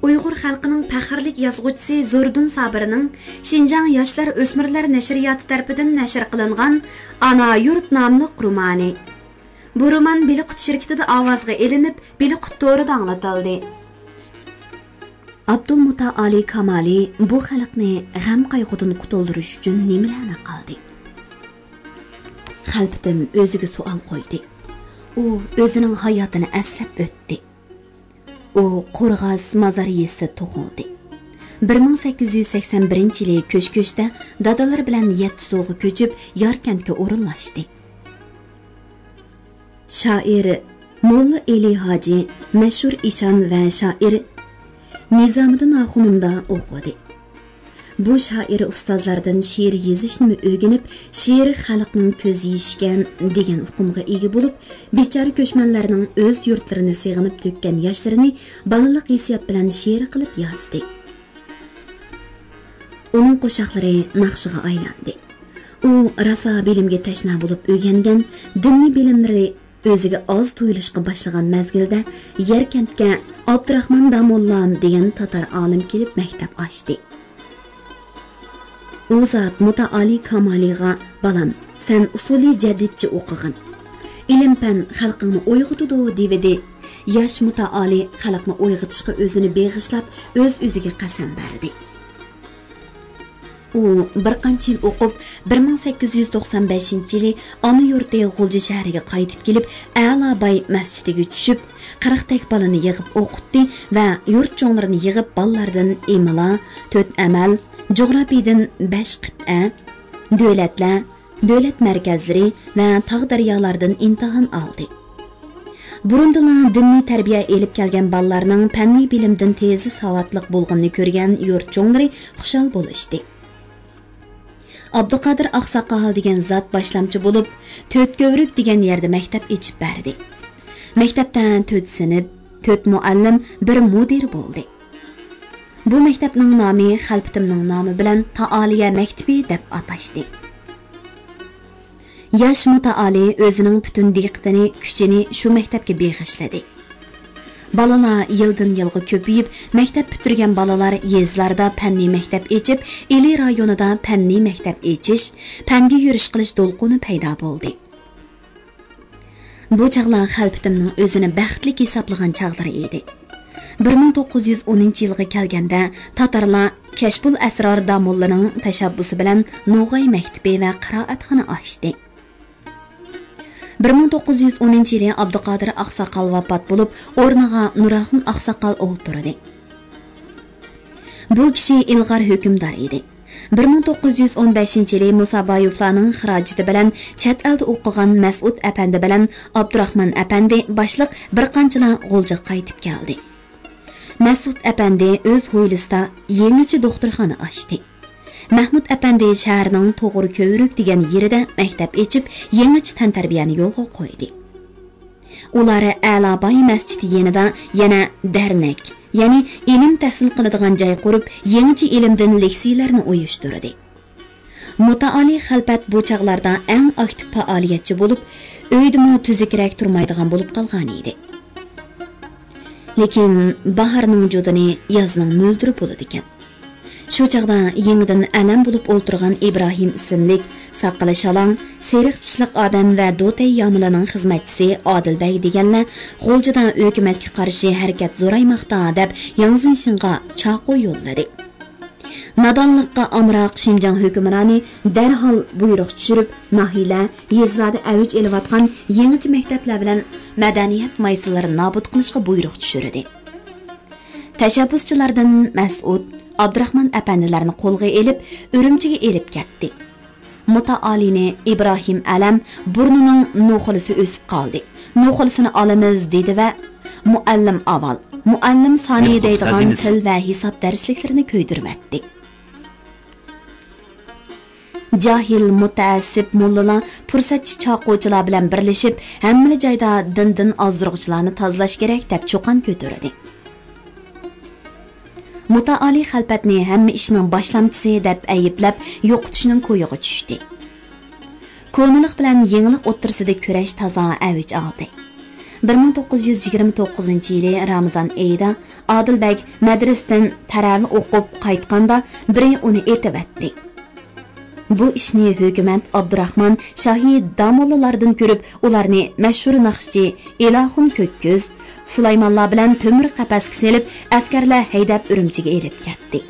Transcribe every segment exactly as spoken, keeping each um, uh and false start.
ئۇيغۇر خەلقىنىڭ پەخىرلىك يازغۇچىسى زوردۇن سابىرنىڭ شىنجاڭ ياشلار ئۆسمۈرلەر نەشرىياتى تەرىپىدىن نەشر قىلىنغان ئانا يۇرت ناملىق رومانى. بۇ رومان بېلىققۇت شىركىتىدە ئاۋازغا ئېلىنىپ، بېلىققۇت تورىدا ئاڭلىتىلدى. ئابدۇلمۇتائالى كامالى بۇ خەلقنى غەم-قايغۇدىن قۇتۇلدۇرۇش ئۈچۈن نېمىلەرنى قىلدى؟ خەلپىتىم ئۆزىگە سوئال قويدى. ئۇ ئۆزىنىڭ ھاياتىنى ئەسلەپ ئۆتتى. ئۇ قورغاس مازار يېزىسىدا تۇغۇلدى. بىر مىڭ سەككىز يۈز سەكسەن بىرىنچى يىلى كۆچ-كۆچتە دادىلىرى بىلەن يەتتىسۇغا كۆچۈپ، ياركەنتكە ئورۇنلاشتى. شائىر موللا ئېلى ھاجى، مەشھۇر ئىشان ۋە شائىر نىزامىدىن ئاخۇنۇمدا ئوقۇدى. بۇ شائىر ئۇستازلاردىن شېئىر يېزىشنىمۇ ئۆگىنىپ، شېئىر خەلقنىڭ كۆز يېشىكەن دېگەن ئۇقۇمغا ئىگە بولۇپ، بىچارە كۆچمەنلەرنىڭ ئۆز يۇرتلىرىنى سېغىنىپ تۆككەن ياشلىرىنى بالىلىق ھېسسىيات بىلەن شېئىر قىلىپ يازدى. ئۇنىڭ قوشاقلىرى ناخشىغا ئايلاندى. ئۇ راسا بىلىمگە تەشنا بولۇپ ئۆگەنگەن، دىنىي بىلىملىرى ئۆزىگە ئاز تۇيۇلۇشقا باشلىغان مەزگىلدە يەركەنتكە ئابدۇراخمان داموللام دېگەن تاتار ئالىم كېلىپ مەكتەپ ئاچتى. ئۇ زات مۇتائالى كامالىغا، «بالام، سەن ئۇسۇلى جەدىدچە ئوقۇغىن. ئىلىم-پەن خەلقىڭنى ئويغىتىدۇ» دېۋىدى. ياش مۇتائالى خەلقنى ئويغىتىشقا ئۆزىنى بېغىشلاپ، ئۆز-ئۆزىگە قەسەم بەردى. ئۇ بىر قانچە يىل ئوقۇپ، بىر مىڭ سەككىز يۈز توقسان بەشىنچى يىلى ئانا يۇرتى غۇلجا شەھىرىگە قايتىپ كېلىپ، ئەلا باي مەسچىتىگە چۈشۈپ، قىرىقتەك بالىنى يىغىپ ئوقۇتتى ۋە يۇرت چوڭلىرىنى يىغىپ، بالىلاردىن ئىملا، تۆت ئەمەل، جۇغراپىيىدىن بەش قىتئە، دۆلەتلەر، دۆلەت مەركەزلىرى ۋە تاغ-دەريالاردىن ئىمتىھان ئالدى. بۇرۇندىلا دىنىي تەربىيە ئېلىپ كەلگەن بالىلارنىڭ پەننىي بىلىمدىن تېزلا ساۋاتلىق بولغىنىنى كۆرگەن يۇرت چوڭلىرى خۇشال بولۇشتى. ئابدۇقادىر ئاقساقال دېگەن زات باشلامچى بولۇپ، تۆتكۆۋرۈك دېگەن يەردە مەكتەپ ئېچىپ بەردى. مەكتەپتە تۆت سىنىپ، تۆت مۇئەللىم، بىر مۇدىر بولدى. بۇ مەكتەپنىڭ نامى خەلپىتىمنىڭ نامى بىلەن تائالىيە مەكتىپى دەپ ئاتاشتى. ياش مۇتائالى ئۆزىنىڭ پۈتۈن دىققىتىنى، كۈچىنى شۇ مەكتەپكە بېغىشلىدى. بالىلار يىلدىن-يىلغا كۆپىيىپ، مەكتەپ پۈتتۈرگەن بالىلار يېزىلاردا پەننىي مەكتەپ ئېچىپ، ئىلى رايونىدا پەننىي مەكتەپ ئېچىش، پەنگە يۈرۈش قىلىش دولقۇنى پەيدا بولدى. بۇ چاغلار خەلپىتىمنىڭ ئۆزىنى بەختلىك ھېسابلىغان چاغلىرى ئىدى. بىر مىڭ توققۇز يۈز ئونىنچى يىلغا كەلگەندە، تاتارلار كەشپۇل ئەسرار داموللىنىڭ تەشەببۇسى بىلەن نوغاي مەكتىپى ۋە قىرائەتخانا ئاچتى. بىر مىڭ توققۇز يۈز ئونىنچى يىلى ئابدۇقادىر ئاقساقال ۋاپات بولۇپ، ئورنىغا نۇراخۇن ئاقساقال ئولتۇردى. بۇ كىشى ئىلغار ھۆكۈمدار ئىدى. بىر مىڭ توققۇز يۈز ئون بەشىنچى يىلى مۇسابايېۋلارنىڭ خىراجىتى بىلەن چەت ئەلدە ئوقۇغان مەسئۇد ئەپەندى بىلەن ئابدۇراخمان ئەپەندى باشلىق بىر قانچىلار غۇلجىغا قايتىپ كەلدى. مەسئۇد ئەپەندى ئۆز ھويلىسىدا يېڭىچە دوختۇرخانا ئاچتى. مەھمۇد ئەپەندى شەھەرنىڭ توغرا كۆۋرۈك دېگەن يېرىدە مەكتەپ ئېچىپ، يېڭىچە تەنتەربىيەنى يولغا قويدى. ئۇلار ئەلاباي مەسچىتى يېنىدا يەنە دەرنەك، يەنى ئىلىم تەھسىل قىلىدىغان جاي قۇرۇپ، يېڭىچە ئىلىمدىن لېكسىيەلەرنى ئۇيۇشتۇردى. مۇتائالى خەلپەت بۇ چاغلاردا ئەڭ ئاكتىپ پائالىيەتچى بولۇپ، ئۆيدىمۇ تۈزۈكرەك تۇرمايدىغان بولۇپ قالغانىدى. لېكىن باھارنىڭ جۇدۇنى يازنىڭ مۆلدۈرى بولىدىكەن. شۇ چاغدا يېڭىدىن ئەلەم بولۇپ ئولتۇرغان ئىبراھىم ئىسىملىك ساقىلى شالاڭ، سېرىق چىشلىق ئادەم ۋە دوتەي يامىلىنىڭ خىزمەتچىسى ئادىل بەگ دېگەنلەر غۇلجىدا ھۆكۈمەتكە قارشى ھەرىكەت زورايماقتا دەپ ياڭ زېنشىڭغا چاقۇ يوللىدى. نادانلىققا ئامراق شىنجاڭ ھۆكۈمرانى دەرھال بۇيرۇق چۈشۈرۈپ، ناھىيەلەر، يېزىلاردا ئەۋج ئېلىۋاتقان يېڭىچە مەكتەپلەر بىلەن مەدەنىيەت مايسىلىرىنى نابۇت قىلىشقا بۇيرۇق چۈشۈردى. تەشەببۇسچىلاردىن مەسئۇد، ئابدۇراخمان ئەپەندىلەرنى قولغا ئېلىپ، ئۈرۈمچىگە ئېلىپ كەتتى. مۇتائالىنى ئىبراھىم ئەلەم بۇرنىنىڭ نوخۇلىسى ئۆسۈپ قالدى، نوخۇلىسىنى ئالىمىز دېدى ۋە مۇئەللىم ئاۋال، مۇئەللىم سانى دەيدىغان تىل ۋە ھېساب دەرسلىكلىرىنى كۆيدۈرۈۋەتتى. جاھىل، مۇتەئەسسىپ موللىلار، پۇرسەتچى چاقۇچىلار بىلەن بىرلىشىپ، ھەممىلا جايدا دىندىن ئازدۇرغۇچىلارنى تازىلاش كېرەك دەپ چۇقان كۆتۈردى. مۇتائالى خەلپەتنى ھەممە ئىشنىڭ باشلامچىسى دەپ ئەيىبلەپ، يوقىتىشنىڭ كويىغا چۈشتى. كونىلىق بىلەن يېڭىلىق ئوتتۇرىسىدا كۈرەش تازا ئەۋج ئالدى. بىر مىڭ توققۇز يۈز يىگىرمە توققۇزىنچى يىلى رامىزان ئېيىدا ئادىل بەگ مەدرىسىدىن تەرەۋى ئوقۇپ قايتقاندا، بىرى ئۇنى ئېتىۋەتتى. بۇ ئىشنى ھۆكۈمەت ئابدۇراخمان شاھى داموللالاردىن كۆرۈپ، ئۇلارنى مەشھۇر ناخشىچى ئېلاخۇن كۆككۈز، سۇلايمانلار بىلەن تۆمۈر قەپەسكە سېلىپ، ئەسكەرلەر ھەيدەپ ئۈرۈمچىگە ئېلىپ كەتتى.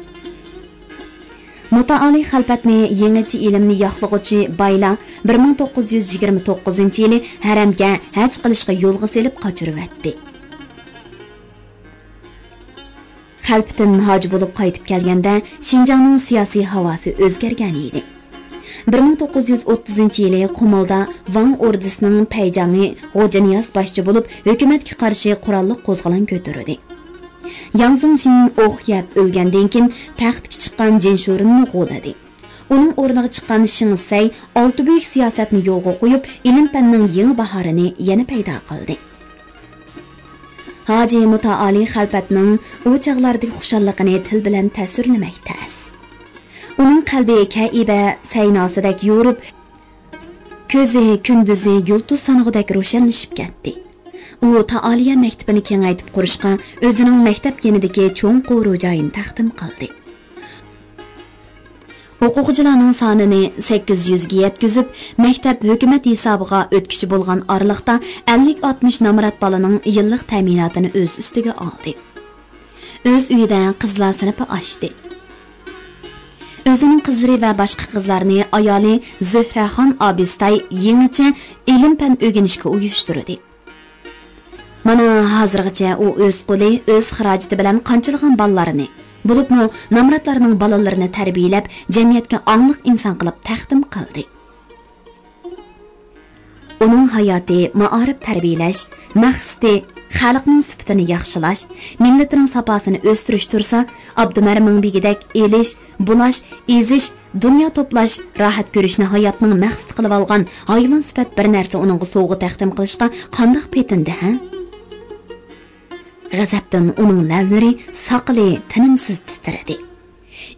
مۇتائالى خەلپەتنى يېڭىچە ئىلىمنى ياقلىغۇچى بايلار بىر مىڭ توققۇز يۈز يىگىرمە توققۇزىنچى يىلى ھەرەمگە ھەج قىلىشقا يولغا سېلىپ قاچۇرۇۋەتتى. خەلپىتىن ھاجى بولۇپ قايتىپ كەلگەندە، شىنجاڭنىڭ سىياسىي ھاۋاسى ئۆزگەرگەن ئىدى. بىر مىڭ توققۇز يۈز ئوتتۇزىنچى يىلى قۇمۇلدا ۋاڭ ئوردىسىنىڭ پەيجاڭى غوجانىياز باشچى بولۇپ، ھۆكۈمەتكە قارشى قوراللىق قوزغىلىڭ كۆتۈردى. ياڭ زېڭشىن ئوق يەپ ئۆلگەندىن كېيىن، تەختكە چىققان جىن شورۇننى غۇلىدى. ئۇنىڭ ئورنىغا چىققان شېڭ سەي ئالتە بۈيۈك سىياسەتنى يولغا قويۇپ، ئىلىم-پەننىڭ يېڭى باھارىنى يەنە پەيدا قىلدى. ھاجى مۇتائالى خەلپەتنىڭ ئۇ چاغلاردىكى خۇشاللىقىنى تىل بىلەن تەسۋىرلىمەك تەس. ئۇنىڭ قەلبى كەئىبە سەيناسىدەك يورۇپ، كۆزى كۈندۈزى يۇلتۇز سانىغۇدەك روشەنلىشىپ كەتتى. ئۇ تائالىيە مەكتىپىنى كېڭەيتىپ قۇرۇشقا، ئۆزىنىڭ مەكتەپ يېنىدىكى چوڭ قورۇ جايىنى تەقدىم قىلدى. ئوقۇغۇچىلارنىڭ سانىنى سەككىز يۈزگە يەتكۈزۈپ، مەكتەپ ھۆكۈمەت ھېسابىغا ئۆتكۈچى بولغان ئارىلىقتا، ئەللىك ئاتمىش نامرات بالىنىڭ يىللىق تەمىناتىنى ئۆز ئۈستىگە ئالدى. ئۆز ئۆيىدە قىزلار سىنىپى ئاچتى. ئۆزىنىڭ قىزلىرى ۋە باشقا قىزلارنى ئايالى زۆھرەخان ئابىستاي يېڭىچە ئىلىم-پەن ئۆگىنىشكە ئۇيۇشتۇردى. مانا، ھازىرغىچە ئۇ ئۆز قولى، ئۆز خىراجىتى بىلەن قانچىلىغان بالىلارنى، بولۇپمۇ نامراتلارنىڭ بالىلىرىنى تەربىيەلەپ، جەمئىيەتكە ئاڭلىق ئىنسان قىلىپ تەقدىم قىلدى. ئۇنىڭ ھاياتى مائارىپ تەربىيەلەش، مەقسىتى خەلقنىڭ سۈپىتىنى ياخشىلاش، مىللىتىنىڭ ساپاسىنى ئۆستۈرۈش تۇرسا، ئابدۇمەر مىڭبېگىدەك ئېلىش، بۇلاش، ئېزىش، دۇنيا توپلاش، راھەت كۆرۈشنى ھاياتنىڭ مەقسىتى قىلىۋالغان ھايۋان سۈپەت بىر نەرسە ئۇنىڭغا سوۋغا تەقدىم قىلىشقا قانداق پېتىندى، ھە؟ غەزەپتىن ئۇنىڭ لەۋلىرى، ساقىلى تىنىمسىز تىترىدى.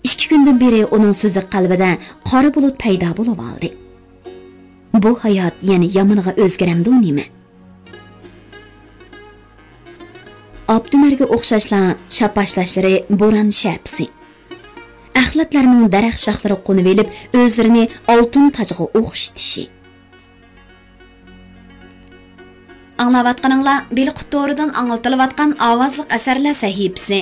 ئىككى كۈندىن بېرى ئۇنىڭ سۈزۈك قەلبىدە قارا بۇلۇت پەيدا بولۇۋالدى. بۇ ھايات يەنە يامىنىغا ئۆزگىرەمدۇ نېمە؟ ئابدۇمەرگە ئوخشاشلا شاپاشلاشلىرى بوران شەپىسى. ئەخلەتلەرنىڭ دەرەخ شاخلىرىغا قونۇۋېلىپ، ئۆزلىرىنى ئالتۇن تاجغا ئوخشىتىشى. ئاڭلاۋاتقىنىڭلار بېلىققۇت تورىدىن ئاڭلىتىلىۋاتقان ئاۋازلىق ئەسەرلەر سەھىپىسى.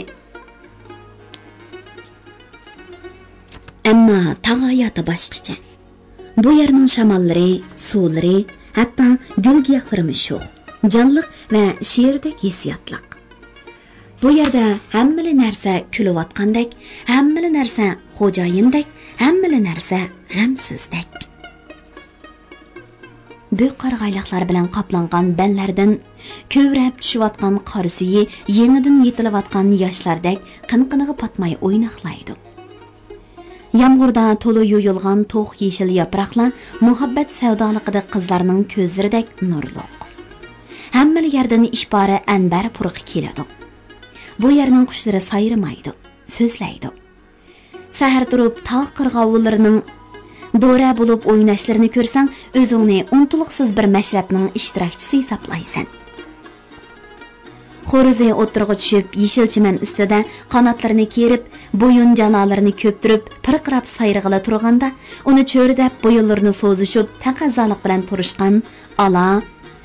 ئەمما تاغ ھاياتى باشقىچە. بۇ يەرنىڭ شاماللىرى، سۇلىرى، ھەتتا گۈل-گىياھلىرىمۇ شوخ، جانلىق ۋە شېئىردەك ھېسسىياتلىق. بۇ يەردە ھەممىلا نەرسە كۈلۈۋاتقاندەك، ھەممىلا نەرسە خوجايىندەك، ھەممىلا نەرسە غەمسىزدەك. بۆك قارىغايلىقلار بىلەن قاپلانغان بەنلەردىن كۆۋرەپ چۈشۈۋاتقان قار سۈيى يېڭىدىن يېتىلىۋاتقان ياشلاردەك قىن-قىنىغا پاتماي ئويناقلايدۇ. يامغۇردا تولا يۇيۇلغان توخ يېشىل ياپراقلار مۇھەببەت سەۋدالىقىدە قىزلارنىڭ كۆزلىرىدەك نۇرلۇق. ھەممىلا يەردىن ئىپارە ئەنبەر پۇرىقى كېلىدۇ. بۇ يەرنىڭ قۇشلىرى سايرىمايدۇ، سۆزلەيدۇ. سەھەر تۇرۇپ تاغ قىرغاۋۇللىرىنىڭ دورە بولۇپ ئويناشلىرىنى كۆرسەڭ، ئۆزۈڭنى ئۇنتۇلغۇسىز بىر مەشرەپنىڭ ئىشتىراكچىسى ھېسابلايسەن. خورۇزى ئوتتۇرىغا چۈشۈپ، يېشىل چىمەن ئۈستىدە قاناتلىرىنى كېرىپ، بويۇن جانالىرىنى كۆپتۈرۈپ، پىرقىراپ سايرىغىلى تۇرغاندا، ئۇنى چۆرىدەپ، بويۇنلىرىنى سوزۇشۇپ، تەقەززالىق بىلەن تۇرۇشقان ئالا،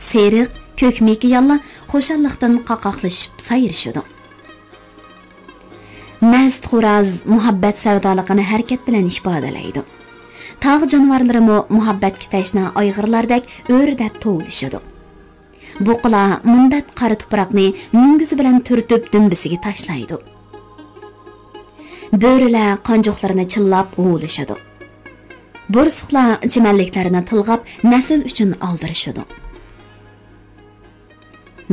سېرىق، كۆك مېكىيانلار خۇشاللىقتىن قاقاقلىشىپ سايرىشىدۇ. مەست خوراز مۇھەببەت سەۋدالىقىنى ھەرىكەت بىلەن ئىپادىلەيدۇ. تاغ جانىۋارلىرىمۇ مۇھەببەتكە تەشنا ئايغىرلاردەك ئۆرىدەپ توۋلىشىدۇ. بۇقىلار مۇنبەت قارا تۇپراقنى مۈڭگۈزى بىلەن تۈرتۈپ دۈمبىسىگە تاشلايدۇ. بۆرىلەر قانجۇقلىرىنى چىللاپ ھۇۋلىشىدۇ. بورسۇقلار چىمەنلىكلەرنى تىلغاپ نەسىل ئۈچۈن ئالدىرىشىدۇ.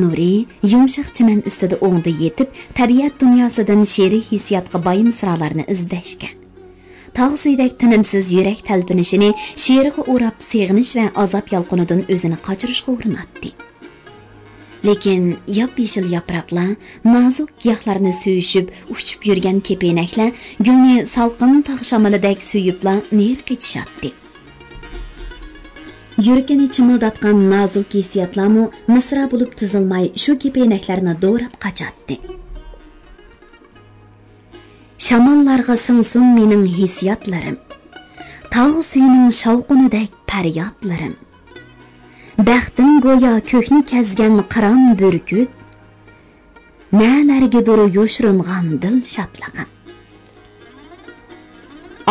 نۇرى يۇمشاق چىمەن ئۈستىدە ئوڭدا يېتىپ، تەبىئەت دۇنياسىدىن شېئىرىي ھېسسىياتقا باي مىسرالارنى ئىزدەشكە، تاغ سۈيىدەك تىنىمسىز يۈرەك تەلپۈنۈشىنى شېئىرغا ئوراپ، سېغىنىش ۋە ئازاب يالقۇنىدىن ئۆزىنى قاچۇرۇشقا ئۇرۇناتتى. لېكىن ياپيېشىل ياپراقلار، نازۇك گىياھلارنى سۆيۈشۈپ ئۇچۇپ يۈرگەن كېپىنەكلەر گۈلنى سالقىن تاغ شامىلىدەك سۆيۈپلا نېرى قېچىشاتتى. يۈرىكىنى چىمىلداتقان نازۇك ھېسسىياتلارمۇ مىسرا بولۇپ تىزىلماي شۇ كېپىنەكلەرنى دوراپ قاچاتتى. شاماللارغا سىڭسۇن مېنىڭ ھېسسىياتلىرىم، تاغ سۈيىنىڭ شاۋقۇنىدەك پەريادلىرىم. بەختىم گويا كۆكنى كەزگەن قىران بۈركۈت، نەلەرگىدۇر يوشۇرۇنغان دىل شادلىقىم.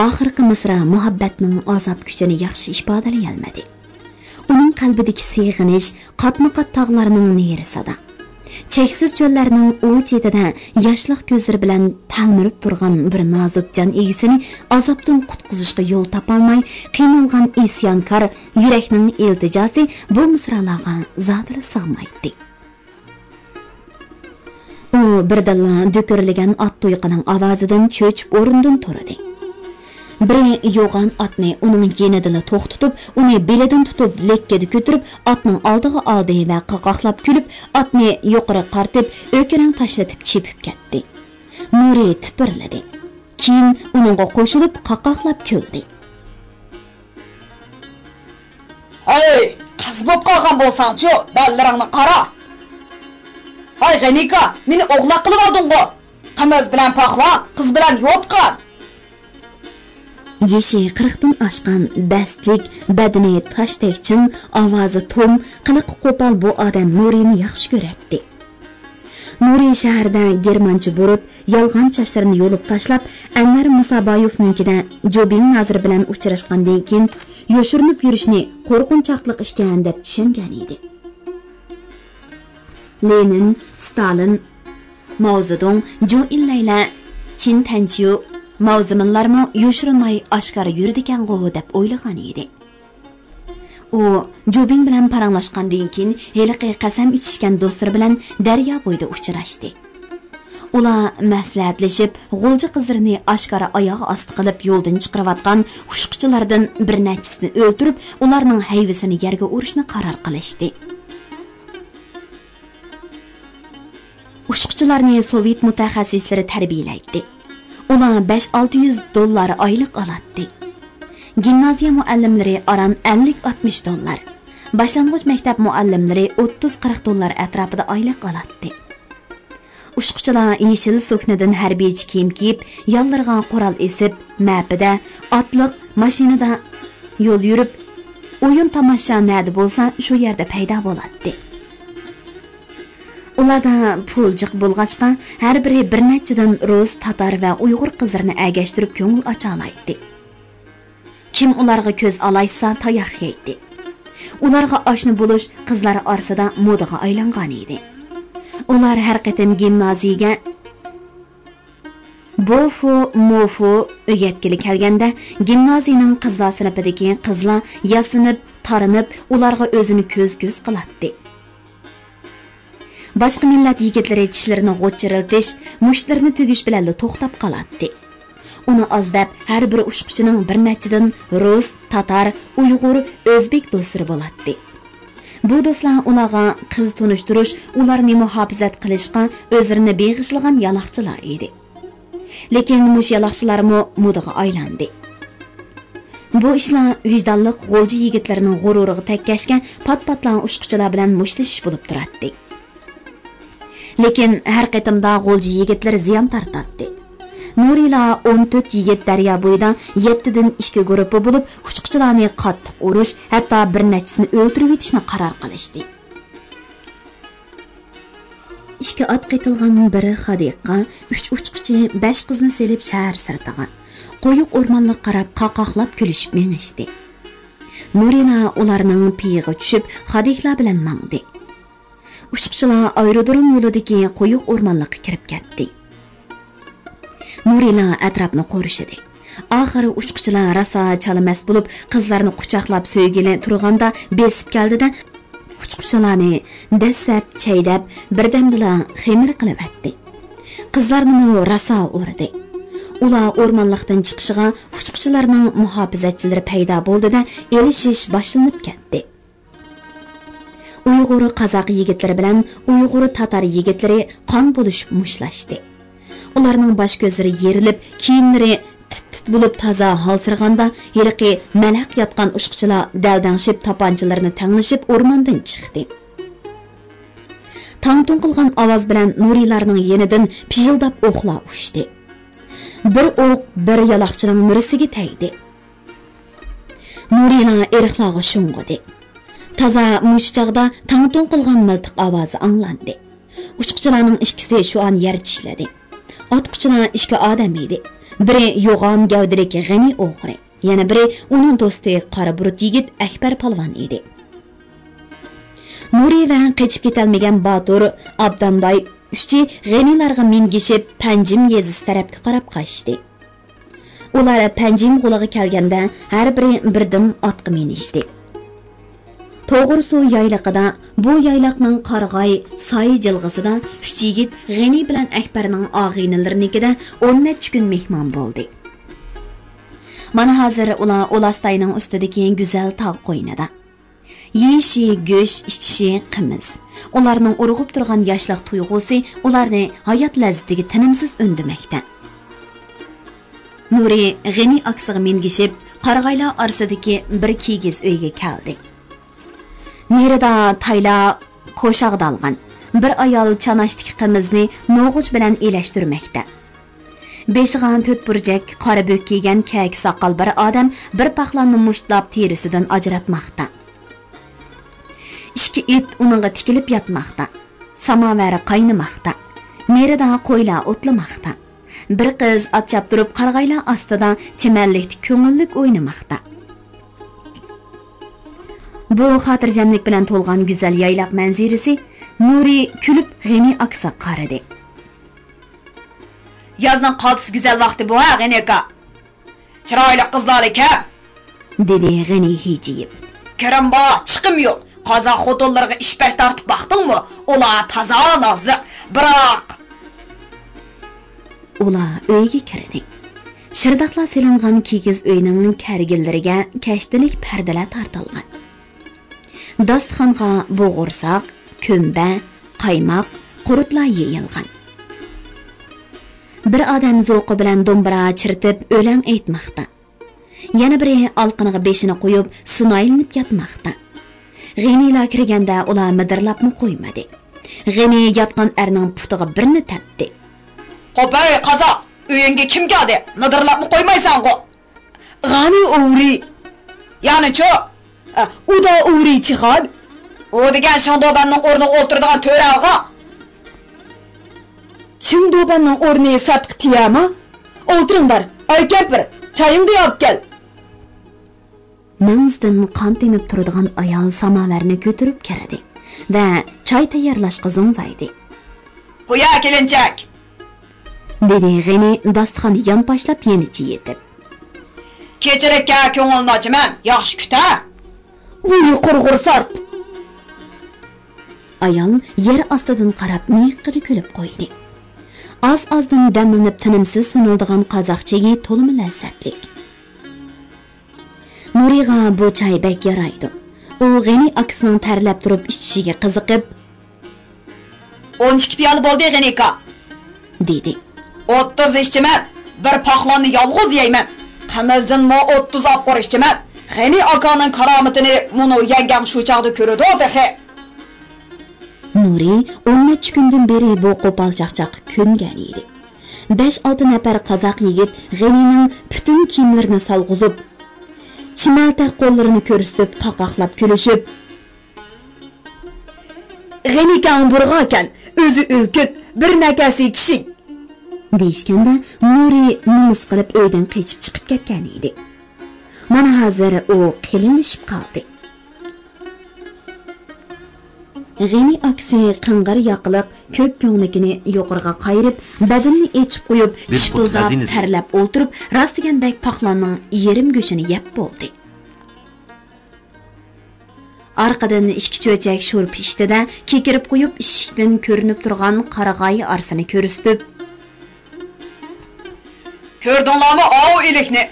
ئاخىرقى مىسرا مۇھەببەتنىڭ ئازاب كۈچىنى ياخشى ئىپادىلىيەلمىدى. ئۇنىڭ قەلبىدىكى سېغىنىش قاتمۇقات تاغلارنىڭ نېرىسىدا، چەكسىز چۆللەرنىڭ ئۇ چېتىدە ياشلىق كۆزلىرى بىلەن تەلمۈرۈپ تۇرغان بىر نازۇك جان ئىگىسىنى ئازابتىن قۇتقۇزۇشقا يول تاپالماي قىينالغان ئىسيانكار يۈرەكنىڭ ئىلتىجاسى بۇ مىسرالارغا زادىلا سىغمايتتى. ئۇ بىردىنلا دۈكۈرلىگەن ئات تۇيىقىنىڭ ئاۋازىدىن چۆچۈپ ئورنىدىن تۇردى. بىرى يوغان ئاتنى ئۇنىڭ يېنىدىلا توختىتىپ، ئۇنى بېلىدىن تۇتۇپ، لەككىدە كۆتۈرۈپ، ئاتنىڭ ئالدىغا ئالدى ۋە قاقاقلاپ كۈلۈپ، ئاتنى يۇقىرىغا قارىتىپ، ئۆكىرەڭ تاشلىتىپ چېپىپ كەتتى. نۇرى تىپىرلىدى. كېيىن ئۇنىڭغا قوشۇلۇپ، قاقاقلاپ كۈلدى. ھەي، قىز بولۇپ قالغان بولساڭچۇ، بالىلىرىڭنى قارا. ھەي، غەنىكا، مېنى ئوغلاق قىلىۋالدىڭغۇ. قىمىز بىلەن پاخلان، قىز بىلەن يوتقان. يېشى قىرىقتىن ئاشقان بەستلىك، بەدىنى تاشتەك چىڭ، ئاۋازى توم، قىلىقى قوپال بۇ ئادەم نۇرىنى ياخشى كۆرەتتى. نۇرى شەھەردە گېرمانچە بۇرۇت، يالغان چاچلىرىنى يۇلۇپ تاشلاپ، ئەنۋەر مۇسابايېۋنىڭكىدە جۇبىڭ نازىرى بىلەن ئۇچراشقاندىن كېيىن، يوشۇرۇنۇپ يۈرۈشنى قورقۇنچاقلىق ئىكەن دەپ چۈشەنگەنىدى. لېنىن، ستالىن، ماۋزېدۇڭ، جۇ ئىنلەيلەر، چىن تەنچيۇ، ماۋزېمىنلارمۇ يوشۇرماي ئاشكارا يۈرىدىكەنغۇ دەپ ئويلىغانىدى. ئۇ جۇبىڭ بىلەن پاراڭلاشقاندىن كېيىن، ھېلىقى قەسەم ئىچىشكەن دوستلىرى بىلەن دەريا بويىدا ئۇچراشتى. ئۇلار مەسلىھەتلىشىپ، غۇلجا قىزلىرىنى ئاشكارا ئاياغ ئاستى قىلىپ يولدىن چىقىرىۋاتقان ئۇچقۇچىلاردىن بىر نەچچىسىنى ئۆلتۈرۈپ، ئۇلارنىڭ ھەيۋىسىنى يەرگە ئۇرۇشنى قارار قىلىشتى. ئۇچقۇچىلارنى سوۋېت مۇتەخەسسىسلىرى تەربىيەلەيتتى. ئۇلار بەش-ئالتە يۈز دوللار ئايلىق ئالاتتى. گىمنازىيە مۇئەللىملىرى ئاران ئەللىك-ئاتمىش دوللار، باشلانغۇچ مەكتەپ مۇئەللىملىرى ئوتتۇز-قىرىق دوللار ئەتراپىدا ئايلىق ئالاتتى. ئۇچقۇچىلار يېشىل سۇكنىدىن ھەربىيچە كىيىم كىيىپ، يانلىرىغا قورال ئېسىپ، مەپىدە، ئاتلىق، ماشىنىدا يول يۈرۈپ، ئويۇن تاماشا نەدە بولسا، شۇ يەردە پەيدا بولاتتى. ئۇلاردا پۇل جىق بولغاچقا، ھەر بىرى بىر نەچچىدىن رۇس، تاتار ۋە ئۇيغۇر قىزلىرىنى ئەگەشتۈرۈپ كۆڭۈل ئاچالايتتى. كىم ئۇلارغا كۆز ئالايتسا، تاياق يەيتتى. ئۇلارغا ئاشنا بولۇش قىزلار ئارىسىدا مودىغا ئايلانغانىدى. ئۇلار ھەر قېتىم گىمنازىيىگە بوفو، موفو ئۆگەتكىلى كەلگەندە، گىمنازىيىنىڭ قىزلار سىنىپىدىكى قىزلار ياسىنىپ، تارىنىپ، ئۇلارغا ئۆزىنى كۆز-كۆز قىلاتتى. باشقا مىللەت يىگىتلىرى چىشلىرىنى غوچچىرىلىتىش، مۇشتلىرىنى تۈگۈش بىلەنلا توختاپ قالاتتى. ئۇنى ئاز دەپ، ھەر بىر ئۇچقۇچىنىڭ بىر نەچچىدىن رۇس، تاتار، ئۇيغۇر، ئۆزبېك دوستلىرى بولاتتى. بۇ دوستلار ئۇلارغا قىز تونۇشتۇرۇش، ئۇلارنى مۇھاپىزەت قىلىشقا ئۆزلىرىنى بېغىشلىغان يالاقچىلار ئىدى. لېكىن مۇشۇ يالاقچىلارمۇ مودىغا ئايلاندى. بۇ ئىشلار ۋىجدانلىق غۇلجا يىگىتلىرىنىڭ غۇرۇرىغا تەگكەچكە، پات-پاتلا ئۇچقۇچىلار بىلەن مۇشتلىشىش بولۇپ تۇراتتى. لېكىن ھەر قېتىمدا غۇلجا يىگىتلىرى زىيان تارتاتتى. نۇرىلا ئون تۆت يىگىت دەريا بويىدا يەتتىدىن ئىككى گۇرۇپپا بولۇپ، ئۇچقۇچىلارنى قاتتىق ئۇرۇش، ھەتتا بىر نەچچىسىنى ئۆلتۈرۈۋېتىشنى قارار قىلىشتى. ئىككى ئات قېتىلغان بىر خادىققا ئۈچ ئۇچقۇچى بەش قىزنى سېلىپ شەھەر سىرتىغا، قويۇق ئورمانلىققا قاراپ قاقاقلاپ كۈلۈشۈپ مېڭىشتى. نۇرىلا ئۇلارنىڭ پېيىغا چۈشۈپ، خادىكلار بىلەن ماڭدى. ئۇچقۇچىلار ئايرودروم يولىدىكى قويۇق ئورمانلىققا كىرىپ كەتتى. نۇرىلا ئەتراپنى قورشىدى. ئاخىرى ئۇچقۇچىلار راسا چالا مەست بولۇپ، قىزلارنى قۇچاقلاپ سۆيگىلى تۇرغاندا بېسىپ كەلدى-دە، ئۇچقۇچىلارنى دەسسەپ، چەيدەپ، بىردەمدىلا خېمىر قىلىۋەتتى. قىزلارنىمۇ راسا ئۇردى. ئۇلار ئورمانلىقتىن چىقىشىغا ئۇچقۇچىلارنىڭ مۇھاپىزەتچىلىرى پەيدا بولدى-دە، ئېلىشىش باشلىنىپ كەتتى. ئۇيغۇر، قازاق يىگىتلىرى بىلەن ئۇيغۇر، تاتار يىگىتلىرى قان بولۇشۇپ مۇشتلاشتى. ئۇلارنىڭ باش كۆزلىرى يېرىلىپ، كىيىملىرى تىت-تىت بولۇپ تازا ھالسىرىغاندا، ھېلىقى مەلھەق ياتقان ئۇچقۇچىلار دەلدەڭشىپ، تاپانچىلىرىنى تەڭلىشىپ ئورماندىن چىقتى. تاڭ-تۇڭ قىلغان ئاۋاز بىلەن نۇرىلارنىڭ يېنىدىن پىژىلداپ ئوقلار ئۇچتى. بىر ئوق بىر يالاقچىنىڭ مۈرىسىگە تەگدى. نۇرىلا ئېرىقلارغا شۇڭغۇدى. تازا مۇشۇ چاغدا تاڭ-تۇڭ قىلغان مىلتىق ئاۋازى ئاڭلاندى. ئۇچقۇچىلارنىڭ ئىككىسى شۇ ئان يەر چىشلىدى. ئاتقۇچىلار ئىككى ئادەم ئىدى. بىرى يوغان گەۋدىلىك غېنى ئوغرى، يەنە بىرى ئۇنىڭ دوستى قارا بۇرۇت يىگىت ئەكبەر پالۋان ئىدى. نۇرى ۋە قېچىپ كېتەلمىگەن باتۇر ئابدانباي ئۈچى غېنىلارغا مىنگىشىپ، پەنجىم يېزىسى تەرەپكە قاراپ قاچتى. ئۇلار پەنجىم غولىغا كەلگەندە، ھەر بىرى بىردىن ئاتقا مىنىشتى. توغرىسۇ يايلىقىدا، بۇ يايلاقنىڭ قارىغاي سايە جىلغىسىدا ئۈچ يىگىت غېنى بىلەن ئەكبەرنىڭ ئاغىنىلىرىنىڭكىدە ئون نەچچە كۈن مېھمان بولدى. مانا ھازىر ئۇلار ئۇلاستاينىڭ ئۈستىدىكى گۈزەل تاغ قوينىدا. يېيىشى گۆش، ئىچىشى قىمىز. ئۇلارنىڭ ئۇرغۇپ تۇرغان ياشلىق تۇيغۇسى ئۇلارنى ھايات لەززىتىگە تىنىمسىز ئۈندىمەكتە. نۇرى غېنى ئاكىسىغا مىنگىشىپ، قارىغايلار ئارىسىدىكى بىر كىگىز ئۆيگە كەلدى. نېرىدا تايلار قوشاغدالغان. بىر ئايال چاناشتىكى قىمىزنى نوغۇچ بىلەن ئىلەشتۈرمەكتە. بېشىغا تۆت بۇرجەك قارا بۆك كىيگەن كەكە ساقال بىر ئادەم بىر پاخلاننى مۇشتلاپ تېرىسىدىن ئاجراتماقتا. ئىككى ئىت ئۇنىڭغا تىكىلىپ ياتماقتا. ساماۋەر قاينىماقتا. نېرىدا قويلار ئوتلىماقتا. بىر قىز ئات چاپتۇرۇپ قارىغايلار ئاستىدا چىمەنلىكتە كۆڭۈللۈك ئوينىماقتا. بۇ خاتىرجەملىك بىلەن تولغان گۈزەل يايلاق مەنزىرىسى. نۇرى كۈلۈپ غېنى ئاكىسىغا قارىدى. يازنىڭ قالتىس گۈزەل ۋاقتى بۇ ھە، غېنى ئاكا. چىرايلىق قىزلارلا كەپ، دېدى غېنى ھىجىيىپ. كىرىم بار، چىقىم يوق. قازاق خوتۇنلىرىغا ئىش-پەش تارتىپ باقتىڭمۇ؟ ئۇلار تازا نازۇك. بىراق. ئۇلار ئۆيگە كىردى. شىرداقلار سېلىنغان كىگىز ئۆينىڭ كەرگىنلىرىگە كەشتىلىك پەردىلەر تارتىلغان. داستىخانغا بوغۇرساق، كۆمبە، قايماق، قۇرۇتلار يېيىلغان. بىر ئادەم زوقى بىلەن دومبىرا چىرىتىپ ئۆلەڭ ئېيتماقتا. يەنە بىرى ئالىقىنىغا بېشىنى قويۇپ سۇنايلىنىپ ياتماقتا. غېنىلا كىرگەندە ئۇلار مىدىرلاپمۇ قويمىدى. غېنى ياتقان ئەرنىڭ پۇتىغا بىرنى تەپتى. قوپەي قازاق، ئۆيۈڭگە كىم كەلدى؟ مىدىرلاپمۇ قويمايسەنغۇ. غانى ئوۋرى. يەنىچۇ؟ ئە، ئۇدا ئوۋرى چىخان. ئۇ دېگەن شېڭدۇبەننىڭ ئورنىغا ئولتۇرىدىغان تۆرە ئاغا. شېڭدۇبەننىڭ ئورنى سارتقا تىيەما؟ ئولتۇرۇڭلار، ئاي كەمپىر، چايىڭنى ئاپ كەل. مەڭزىدىن قان تېمىپ تۇرىدىغان ئايال ساماۋارنى كۆتۈرۈپ كىردى ۋە چاي تەييارلاشقا زوڭزايدى. قويە، كېلىنچەك! دېدى غېنى داستىخان يانپاشلاپ يېنىچە يېتىپ. كېچىلىككە كۆڭۈلنى ئاچىمەن، ياخشى كۈتە! ۋۇي، قۇرغۇر سارت! ئايال يەر ئاستىدىن قاراپ مىيىققىدە كۈلۈپ قويدى. ئاز-ئازدىن دەملىنىپ تىنىمسىز سۇنۇلىدىغان قازاق چېيى تولىمۇ لەززەتلىك. نۇرىغا بۇ چاي بەك يارايدۇ. ئۇ غېنى ئاكىسىنىڭ تەرلەپ تۇرۇپ ئىچىشىگە قىزىقىپ، ئون ئىككى پىيالە بولدى، غېنى ئاكا، دېدى. ئوتتۇز ئىچىمەن، بىر پاخلاننى يالغۇز يەيمەن. قىمىزدىنمۇ ئوتتۇز ئاپقۇر ئىچىمەن. غېنى ئاكانىڭ كارامىتىنى مۇنۇ يەڭگەڭ شۇ چاغدا كۆرىدۇ تېخى. نۇرى ئون نەچچە كۈندىن بېرى بۇ قوپال چاقچاققا كۆنگەن ئىدى. بەش-ئالتە نەپەر قازاق يىگىت غېنىنىڭ پۈتۈن كىيىملىرىنى سالغۇزۇپ، چىمەلتەك قوللىرىنى كۆرسىتىپ، قاقاقلاپ كۈلۈشۈپ، غېنى ئاكاڭ بۇرغاكەن، ئۆزى ئۆلكۈت، بىر نەكەسى كىشىك، دېيىشكەندە، نۇرى نومۇس قىلىپ ئۆيدىن قېچىپ چىقىپ كەتكەن ئىدى. مانا ھازىر ئۇ قېلىنلىشىپ قالدى. غېنى ئاكىسى قىڭغىر ياقىلىق كۆك كۆڭلىكىنى يۇقىرىغا قايرىپ، بەدىنىنى ئېچىپ قويۇپ، شىپىلداپ تەرلەپ ئولتۇرۇپ، راست دېگەندەك پاخلاننىڭ يېرىم گۆشىنى يەپ بولدى. ئارقىدىن ئىككى چۆچەك شورپا ئىچتى-دە، كېكىرىپ قويۇپ ئىشىكتىن كۆرۈنۈپ تۇرغان قارىغاي ئارىسىنى كۆرسىتىپ، كۆردۈڭلارمۇ ئاۋۇ ئىلىكنى؟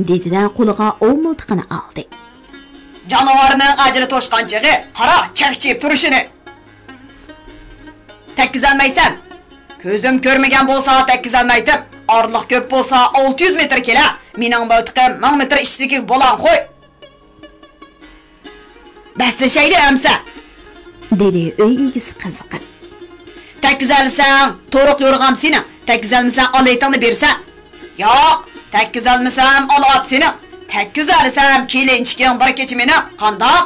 دېدى-دە، قولىغا ئوۋ مىلتىقىنى ئالدى. جانىۋارنىڭ ئەجىلى توشقان چېغى، قارا، چەكچىيىپ تۇرۇشىنى. تەگكۈزەلمەيسەن. كۆزۈم كۆرمىگەن بولسا تەگكۈزەلمەيتتىم. ئارىلىق كۆپ بولسا ئالتە يۈز مېتىر كېلە، مېنىڭ مىلتىقىم مىڭ مېتىر ئىچىدىكى بولان قوي. بەسلىشەيلى ئەمسە، دېدى ئۆي ئىگىسى قىزىقىپ. تەگكۈزەلىسەڭ، تورۇق يورغام سېنىڭ، تەگكۈزەلمىسەڭ، ئالا ئېتىڭنى بېرىسەن. ياق، تەگكۈزەلمىسەم، ئالا ئات سېنىڭ، تەگكۈزەلىسەم، كېلىنچىكىڭ بىر كېچە مېنىڭ، قانداق؟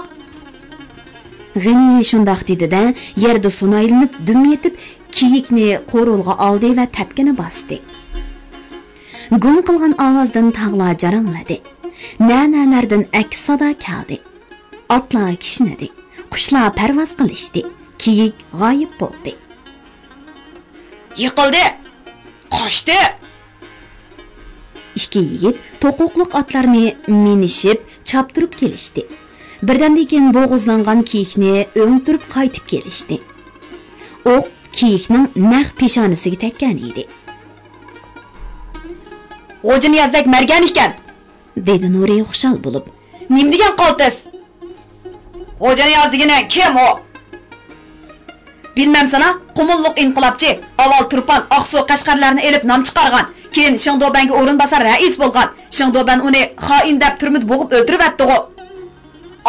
غېنى شۇنداق دېدى-دە، يەردە سۇنايلىنىپ دۈم يېتىپ، كېيىكنى قورۇلغا ئالدى ۋە تەپكىنى باستى. گۇڭ قىلغان ئاۋازدىن تاغلار جاراڭلىدى. نە-نەلەردىن ئەكس سادا كەلدى. ئاتلار كىشنىدى. قۇشلار پەرۋاز قىلىشتى. كېيىك غايىب بولدى. يىقىلدى! قاچتى! ئىككى يىگىت توقۇقلۇق ئاتلارنى مىنىشىپ، چاپتۇرۇپ كېلىشتى. بىردەمدىن كېيىن بوغۇزلانغان كېيىكنى ئۆڭتۈرۈپ قايتىپ كېلىشتى. ئوق كېيىكنىڭ نەق پېشانىسىگە تەگكەن ئىدى. «غوجىنىيازدەك مەرگەن ئىكەن!» دېدى نۇرى خۇشال بولۇپ. «نېمە دېگەن قالتىس؟ غوجىنىياز دېگىنى كىم ئۇ؟ بىلمەمسىنا؟ قۇمۇللۇق ئىنقىلابچى، ئاۋۋال تۇرپان، ئاقسۇ، قەشقەرلەرنى ئېلىپ نام چىقارغان، كېيىن شېڭدۇبەنگە ئورۇنباسار رەئىس بولغان. شېڭدۇبەن ئۇنى خائىن دەپ تۈرمىدە بوغۇپ ئۆلتۈرۈۋەتتىغۇ.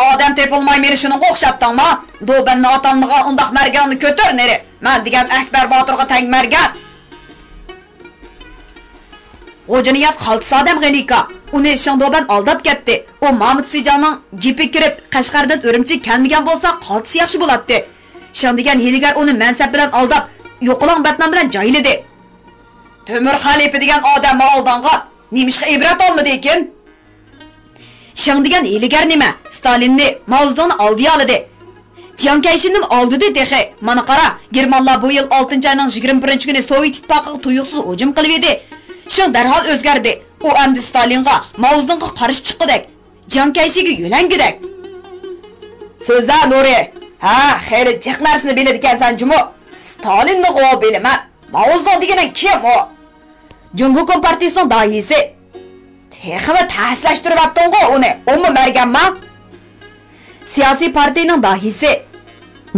ئادەم تېپىلماي مېنى شۇنىڭغا ئوخشاتتىڭما؟ دۇبەننى ئاتالمىغان ئۇنداق مەرگەننى كۆتۈر نېرى. مەن دېگەن ئەكبەر باتۇرغا تەڭ مەرگەن.» غوجىنىياز قالتىس ئادەم غېنىكا. ئۇنى شېڭدۇبەن ئالداپ كەتتى. ئۇ مامۇت سىجاڭنىڭ گېپىگە كىرىپ، قەشقەردىن ئۈرۈمچىگە كەلمىگەن بولسا، قالتىس ياخشى بولاتتى. شېڭ دېگەن ھىيلىگەر ئۇنى مەنسەپ بىلەن ئالداپ، يوقىلاڭ بەتنام بىلەن جايلىدى. تۆمۈر خەلىپە دېگەن ئادەممۇ ئالدانغان. نېمىشقا ئىبرەت ئالمىدىكىن؟ شېڭ دېگەن ھىيلىگەر نېمە؟ ستالىننى، ماۋزېدۇڭنى ئالدىيالىدى. جياڭ كەيشىننىمۇ ئالدىدى تېخى. مانا قارا، گېرمانلار بۇ يىل ئالتىنچى ئاينىڭ يىگىرمە بىرىنچى كۈنى سوۋېت ئىتتىپاقىغا تۇيۇقسىز ھۇجۇم قىلىۋىدى. شېڭ دەرھال ئۆزگەردى. ئۇ ئەمدى ستالىنغا، ماۋزېدۇڭغا قارشى چىققۇدەك، جياڭ كەيشىگە يۆلەنگۈدەك. سۆزلە، نۇرى. ھە، خېلى جىق نەرسىنى بىلىدىكەنسەن جۇمۇ. ستالىننىغۇ بىلىمەن. ماۋزېدۇڭ دېگىنىڭ كىم ئۇ؟ جۇڭگو كومپارتىيىسىنىڭ داھىيسى. تېخىمۇ تەسلەشتۈرۈۋەتتىڭغۇ ئۇنى. ئۇمۇ مەرگەنما؟ سىياسىي پارتىيىنىڭ داھىيسى.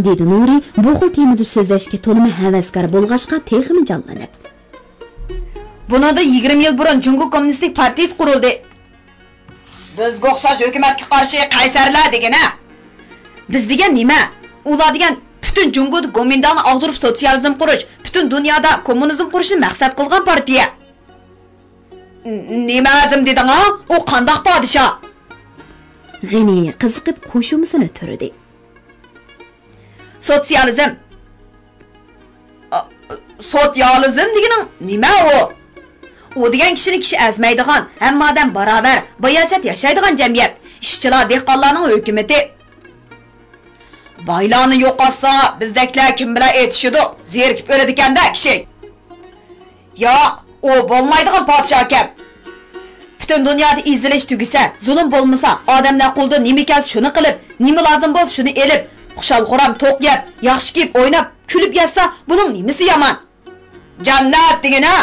دېدى نۇرى بۇ خىل تېمىدا سۆزلەشكە تولىمۇ ھەۋەسكار بولغاچقا تېخىمۇ جانلىنىپ. بۇنىڭدىن يىگىرمە يىل بۇرۇن جۇڭگو كوممۇنىستىك پارتىيىسى قۇرۇلدى. بىزگە ئوخشاش ھۆكۈمەتكە قارشى قەيسەرلەر دېگىنە. بىز دېگەن نېمە؟ ئۇلار دېگەن پۈتۈن جۇڭگودا گومىنداڭنى ئاغدۇرۇپ سوتسىيالىزم قۇرۇش، پۈتۈن دۇنيادا كوممۇنىزم قۇرۇشنى مەقسەت قىلغان پارتىيە. ن-، نېمە ئەزىم دېدىڭ ھە؟ ئۇ قانداق پادىشاھ؟ غېنى قىزىقىپ قوشۇمىسىنى تۈرىدى. سوتسىيالىزم. ئا، سوتسىيالىزم دېگىنىڭ نېمە ئۇ؟ ئۇ دېگەن كىشىنى كىشى ئەزمەيدىغان، ھەممە ئادەم باراۋەر، باياشات ياشايدىغان جەمئىيەت، ئىشچىلار، دېھقانلارنىڭ ھۆكۈمىتى. بايلارنى يوقاتسا، بىزدەكلەر كىم بىلەن ئېتىشىدۇ؟ زېرىكىپ ئۆلىدىكەن-دە كىشى. ياق، ئۇ بولمايدىغان پادىشاھكەن. پۈتۈن دۇنيادا ئېزىلىش تۈگىسە، زۇلۇم بولمىسا، ئادەملەر قولىدا نېمە كەلسە شۇنى قىلىپ، نېمە لازىم بولسا شۇنى ئېلىپ، خۇشال-خۇرام توق يەپ، ياخشى كىيىپ ئويناپ، كۈلۈپ ياشىسا، بۇنىڭ نېمىسى يامان؟ جەننەت دېگىنە!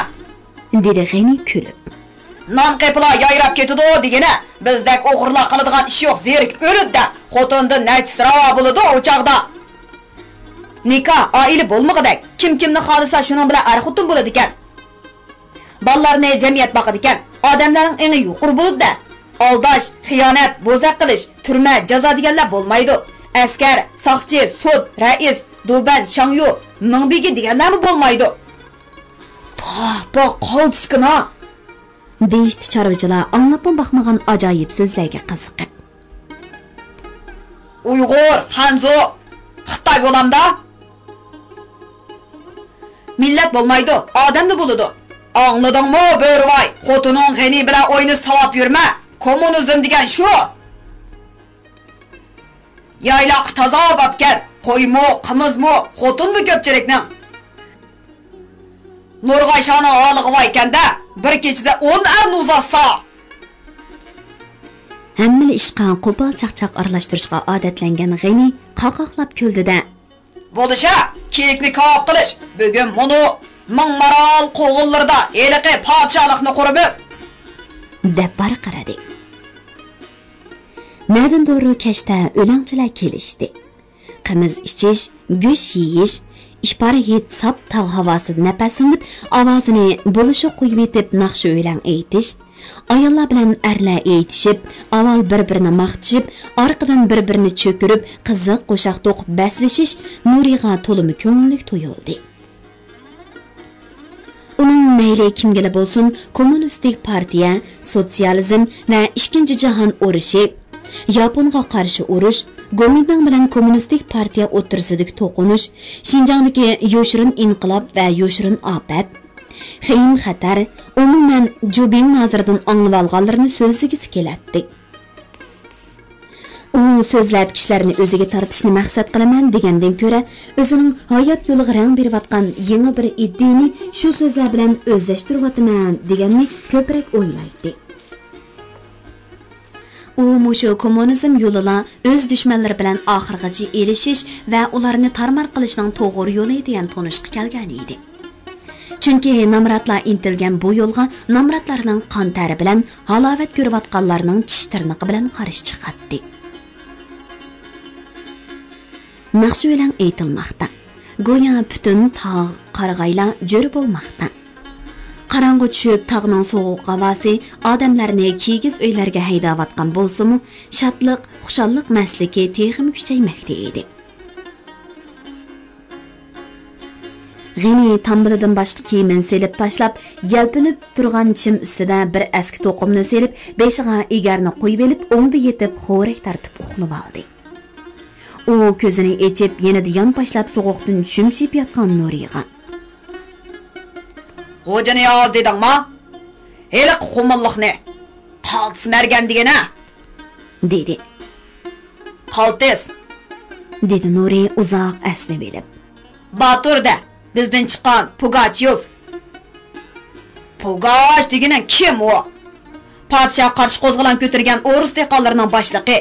دېدى غېنى كۈلۈپ. نان قېپىلار يايراپ كېتىدۇ دېگىنە، بىزدەك ئوغرىلار قىلىدىغان ئىش يوق، زېرىكىپ ئۆلىدۇ-دە، خوتۇندىن نەچچىسى راۋا بولىدۇ ئۇ چاغدا. نىكاھ، ئائىلە بولمىغۇدەك، كىم كىمنى خالىسا شۇنىڭ بىلەن ئەر-خوتۇن بولىدىكەن. بالىلارنى جەمئىيەت باقىدىكەن، ئادەملەرنىڭ ئېڭى يۇقىرى بولىدۇ-دە. ئالداش، خىيانەت، بوزەك قىلىش، تۈرمە، جازا دېگەنلەر بولمايدۇ. ئەسكەر، ساقچى، سوت، رەئىس، دۇبەن، شاڭيۇ، مىڭبىگى دېگەنلەرمۇ بولمايدۇ. پاھ، پاھ، قالتىسكىنا! دېيىشتى چارۋىچىلار ئاڭلاپمۇ باقمىغان ئاجايىپ سۆزلەرگە قىزىقىپ. ئۇيغۇر، خەنزۇ، خىتاي بولامدا؟ مىللەت بولمايدۇ، ئادەملا بولىدۇ. ئاڭلىدىڭمۇ، بۆرىۋاي؟ خوتۇنۇڭ غېنى بىلەن ئوينىسا ساۋاپ يۈرمە. كوممۇنىزم دېگەن شۇ. يايلاققا تازا بابكەن. قويمۇ، قىمىزمۇ، خوتۇنمۇ كۆپچىلىكنىڭ. نۇرغاي شاھنىڭ ھالىغا ۋايكەندە، بىر كېچىدە ئون ئەرنى ئۇزاتسا. ھەممىلا ئىشقا قوپال چاقچاق ئارىلاشتۇرۇشقا ئادەتلەنگەن غېنى قاقاقلاپ كۈلدى-دە. بولۇشە، كېيىكنى كاۋاپ قىلىش. بۈگۈن مۇنۇ مىڭ مارال قوغۇنلىرىدا ھېلىقى پادىشاھلىقنى قۇرىمىز. دەپ ۋارقىرىدى. نەدىندۇر كەچتە ئۆلەڭچىلەر كېلىشتى. قىمىز ئىچىش، گۆش يېيىش، ئىپارە ھىد ساپ تاغ ھاۋاسىدا نەپەسلىنىپ، ئاۋازىنى بولۇشۇق قويۇۋېتىپ ناخشا-ئۆيلەڭ ئېيتىش، ئاياللار بىلەن ئەرلەر ئېيتىشىپ، ئاۋۋال بىر-بىرىنى ماختىشىپ، ئارقىدىن بىر-بىرىنى چۆكۈرۈپ، قىزىق قوشاق توقۇپ بەسلىشىش نۇرىغا تولىمۇ كۆڭۈللۈك تۇيۇلدى. ئۇنىڭ مەيلى كىمگىلا بولسۇن، كوممۇنىستىك پارتىيە، سوتسىيالىزم ۋە ئىككىنچى جاھان ئۇرۇشى، ياپونغا قارشى ئۇرۇش، گومىنداڭ بىلەن كوممۇنىستىك پارتىيە ئوتتۇرىسىدىكى توقۇنۇش، شىنجاڭدىكى يوشۇرۇن ئىنقىلاب ۋە يوشۇرۇن ئاپەت، خېيىم خەتەر، ئومۇمەن، جۇبىڭ نازىرىدىن ئاڭلىۋالغانلىرىنى سۆزلىگۈسى كېلەتتى. ئۇ سۆزلەپ كىشىلەرنى ئۆزىگە تارتىشنى مەقسەت قىلىمەن دېگەندىن كۆرە، ئۆزىنىڭ ھايات يولىغا رەڭ بېرىۋاتقان يېڭى بىر ئىدىيىنى شۇ سۆزلەر بىلەن ئۆزلەشتۈرۈۋاتىمەن دېگەننى كۆپرەك ئويلايتتى. ئۇ مۇشۇ كوممۇنىزم يولىلا ئۆز دۈشمەنلىرى بىلەن ئاخىرغىچە ئېلىشىش ۋە ئۇلارنى تارمار قىلىشنىڭ توغرا يولى دېگەن تونۇشقا كەلگەن ئىدى. چۈنكى نامراتلار ئىنتىلگەن بۇ يولغا نامراتلارنىڭ قان تەرى بىلەن، ھالاۋەت كۆرۈۋاتقانلارنىڭ چىش تىرنىقى بىلەن قارشى چىقاتتى. ناخشا-ئۆيلەڭ ئېيتىلماقتا. گويا پۈتۈن تاغ، قارىغايلار جۆر بولماقتا. قاراڭغۇ چۈشۈپ، تاغنىڭ سوغۇق ھاۋاسى ئادەملەرنى كىگىز ئۆيلەرگە ھەيدەۋاتقان بولسىمۇ، شادلىق، خۇشاللىق مەستلىكى تېخىمۇ كۈچەيمەكتە ئىدى. غېنى تامبىلىدىن باشقا كىيىمىنى سېلىپ تاشلاپ، يەلپۈنۈپ تۇرغان چىم ئۈستىدە بىر ئەسكى توقۇمنى سېلىپ، بېشىغا ئېگەرنى قويۇۋېلىپ، ئوڭدا يېتىپ، خورەك تارتىپ ئۇخلىۋالدى. ئۇ كۆزىنى ئېچىپ، يېنىدا يانپاشلاپ سوغۇقتىن شۈمشىيىپ ياتقان نۇرىغا: «غوجىنىياز دېدىڭما؟ ھېلىقى قۇمۇللۇقنى قالتىس مەرگەن دېگىنە؟» دېدى. «قالتىس!» دېدى نۇرى ئۇزاق ئەسنىۋېلىپ. «باتۇر دە، بىزدىن چىققان پۇگاچيوف.» «پۇگاچ دېگىنىڭ كىم ئۇ؟» «پادىشاھ قارشى قوزغىلاڭ كۆتۈرگەن ئورۇس دېھقانلىرىنىڭ باشلىقى.»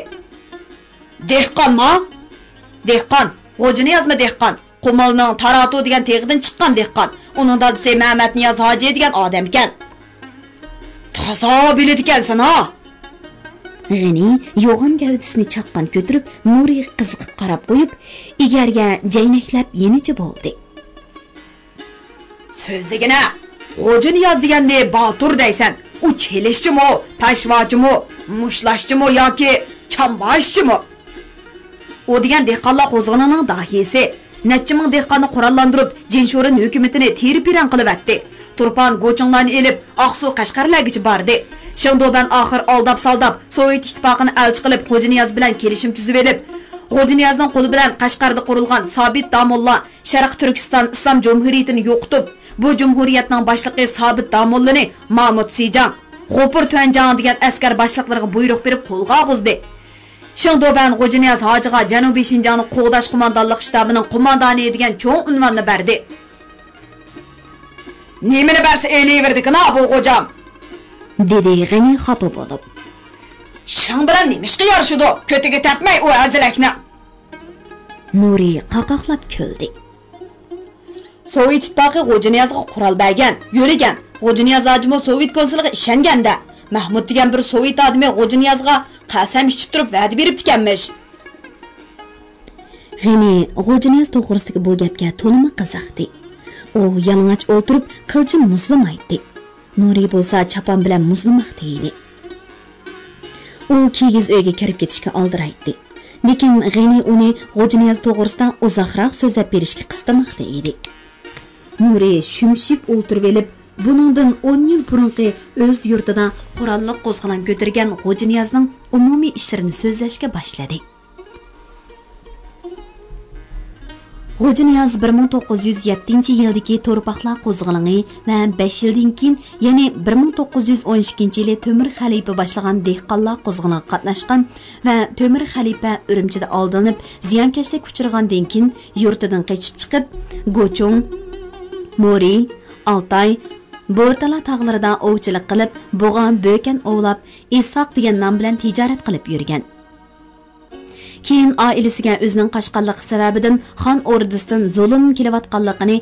«دېھقانما؟» «دېھقان. غوجىنىيازمۇ دېھقان؟ قۇمۇلنىڭ تاراتۇ دېگەن تېغىدىن چىققان دېھقان. ئۇنىڭ دادىسى مەمەتنىياز ھاجى دېگەن ئادەمكەن.» «تازا بىلىدىكەنسەن ھا!» غېنى يوغان گەۋدىسىنى چاققان كۆتۈرۈپ، نۇرىغا قىزىقىپ قاراپ قويۇپ، ئېگەرگە جەينەكلەپ يېنىچە بولدى. «سۆزلىگىنە! غوجىنىياز دېگەننى باتۇر دەيسەن، ئۇ چېلىشچىمۇ، پەشۋاچىمۇ، مۇشتلاشچىمۇ ياكى چامباشچىمۇ؟ ئۇ دېگەن دېھقانلار قوزغىلىڭىنىڭ داھىيسى. نەچچە مىڭ دېھقاننى قوراللاندۇرۇپ، جىنشورېن ھۆكۈمىتىنى تېرە-پىرەڭ قىلىۋەتتى. تۇرپان گوچۇڭلارنى ئېلىپ، ئاقسۇ، قەشقەرلەرگىچە باردى. شېڭدۇبەن ئاخىر ئالداپ-سالداپ، سوۋېت ئىتتىپاقىنى ئەلچى قىلىپ، غوجىنىياز بىلەن كېلىشىم تۈزۈۋېلىپ، غوجىنىيازنىڭ قولى بىلەن قەشقەردە قۇرۇلغان سابىت داموللا، شەرقىي تۈركىستان ئىسلام جۇمھۇرىيىتىنى يوقىتىپ، بۇ جۇمھۇرىيەتنىڭ باشلىقى سابىت داموللىنى مامۇت سىجاڭ، غوپۇر تۈەنجاڭ دېگەن ئەسكەر باشلىقلىرىغا بۇيرۇق بېرىپ قولغا ئالغۇزدى. شېڭدۇبەن غوجىنىياز ھاجىغا جەنۇبىي شىنجاڭنى قوغداش قوماندانلىق شتابىنىڭ قوماندانى دېگەن چوڭ ئۇنۋاننى بەردى. «نېمىنى بەرسە ئېلىۋېرىدىكىنا بۇ غوجام؟» دېدى غېنى خاپا بولۇپ. «شېڭ بىلەن نېمىشقا يارىشىدۇ؟ كۆتىگە تەپمەي ئۇ ھەزىلەكنى.» نۇرى قاقاقلاپ كۈلدى. سوۋېت ئىتتىپاقى غوجىنىيازغا قورال بەرگەن، يۆلىگەن. غوجىنىياز ھاجىمۇ سوۋېت كونسۇلىغا ئىشەنگەندە، مەھمۇت دېگەن بىر سوۋېت ئادىمى غوجىنىيازغا قەسەم ئىچىپ تۇرۇپ ۋەدە بېرىپتىكەنمىش. غېنى غوجىنىياز توغرىسىدىكى بۇ گەپكە تولىمۇ قىزىقتى. ئۇ يالىڭاچ ئولتۇرۇپ، قىلچە مۇزلىمايتتى. نۇرى بولسا چاپان بىلەن مۇزلىماقتا ئىدى. ئۇ كىگىز ئۆيگە كىرىپ كېتىشكە ئالدىرايتتى. لېكىن غېنى ئۇنى غوجىنىياز توغرىسىدا ئۇزاقراق سۆزلەپ بېرىشكە قىستىماقتا ئىدى. نۇرى شۈمشىيىپ ئولتۇرۇۋېلىپ، بۇنىڭدىن ئون يىل بۇرۇنقى ئۆز يۇرتىدا قوراللىق قوزغىلاڭ كۆتۈرگەن غوجىنىيازنىڭ ئومۇمىي ئىشلىرىنى سۆزلەشكە باشلىدى. غوجىنىياز بىر مىڭ توققۇز يۈز يەتتىنچى يىلدىكى تورپاقلار قوزغىلىڭى ۋە بەش يىلدىن كېيىن، يەنى بىر مىڭ توققۇز يۈز ئون ئىككىنچى يىلى تۆمۈر خەلىپە باشلىغان دېھقانلار قوزغىلىڭىغا قاتناشقان ۋە تۆمۈر خەلىپە ئۈرۈمچىدە ئالدىنىپ، زىيانكەشلىككە ئۇچرىغاندىن كېيىن، يۇرتىدىن قېچىپ چىقىپ، گۇچۇڭ، مورى، ئالتاي، بورتالا تاغلىرىدا ئوۋچىلىق قىلىپ، بۇغا، بۆكەن ئوۋلاپ، ئىسھاق دېگەن نام بىلەن تىجارەت قىلىپ يۈرگەن. كېيىن ئائىلىسىگە ئۆزىنىڭ قاچقانلىقى سەۋەبىدىن خان ئوردىسىدىن زۇلۇم كېلىۋاتقانلىقىنى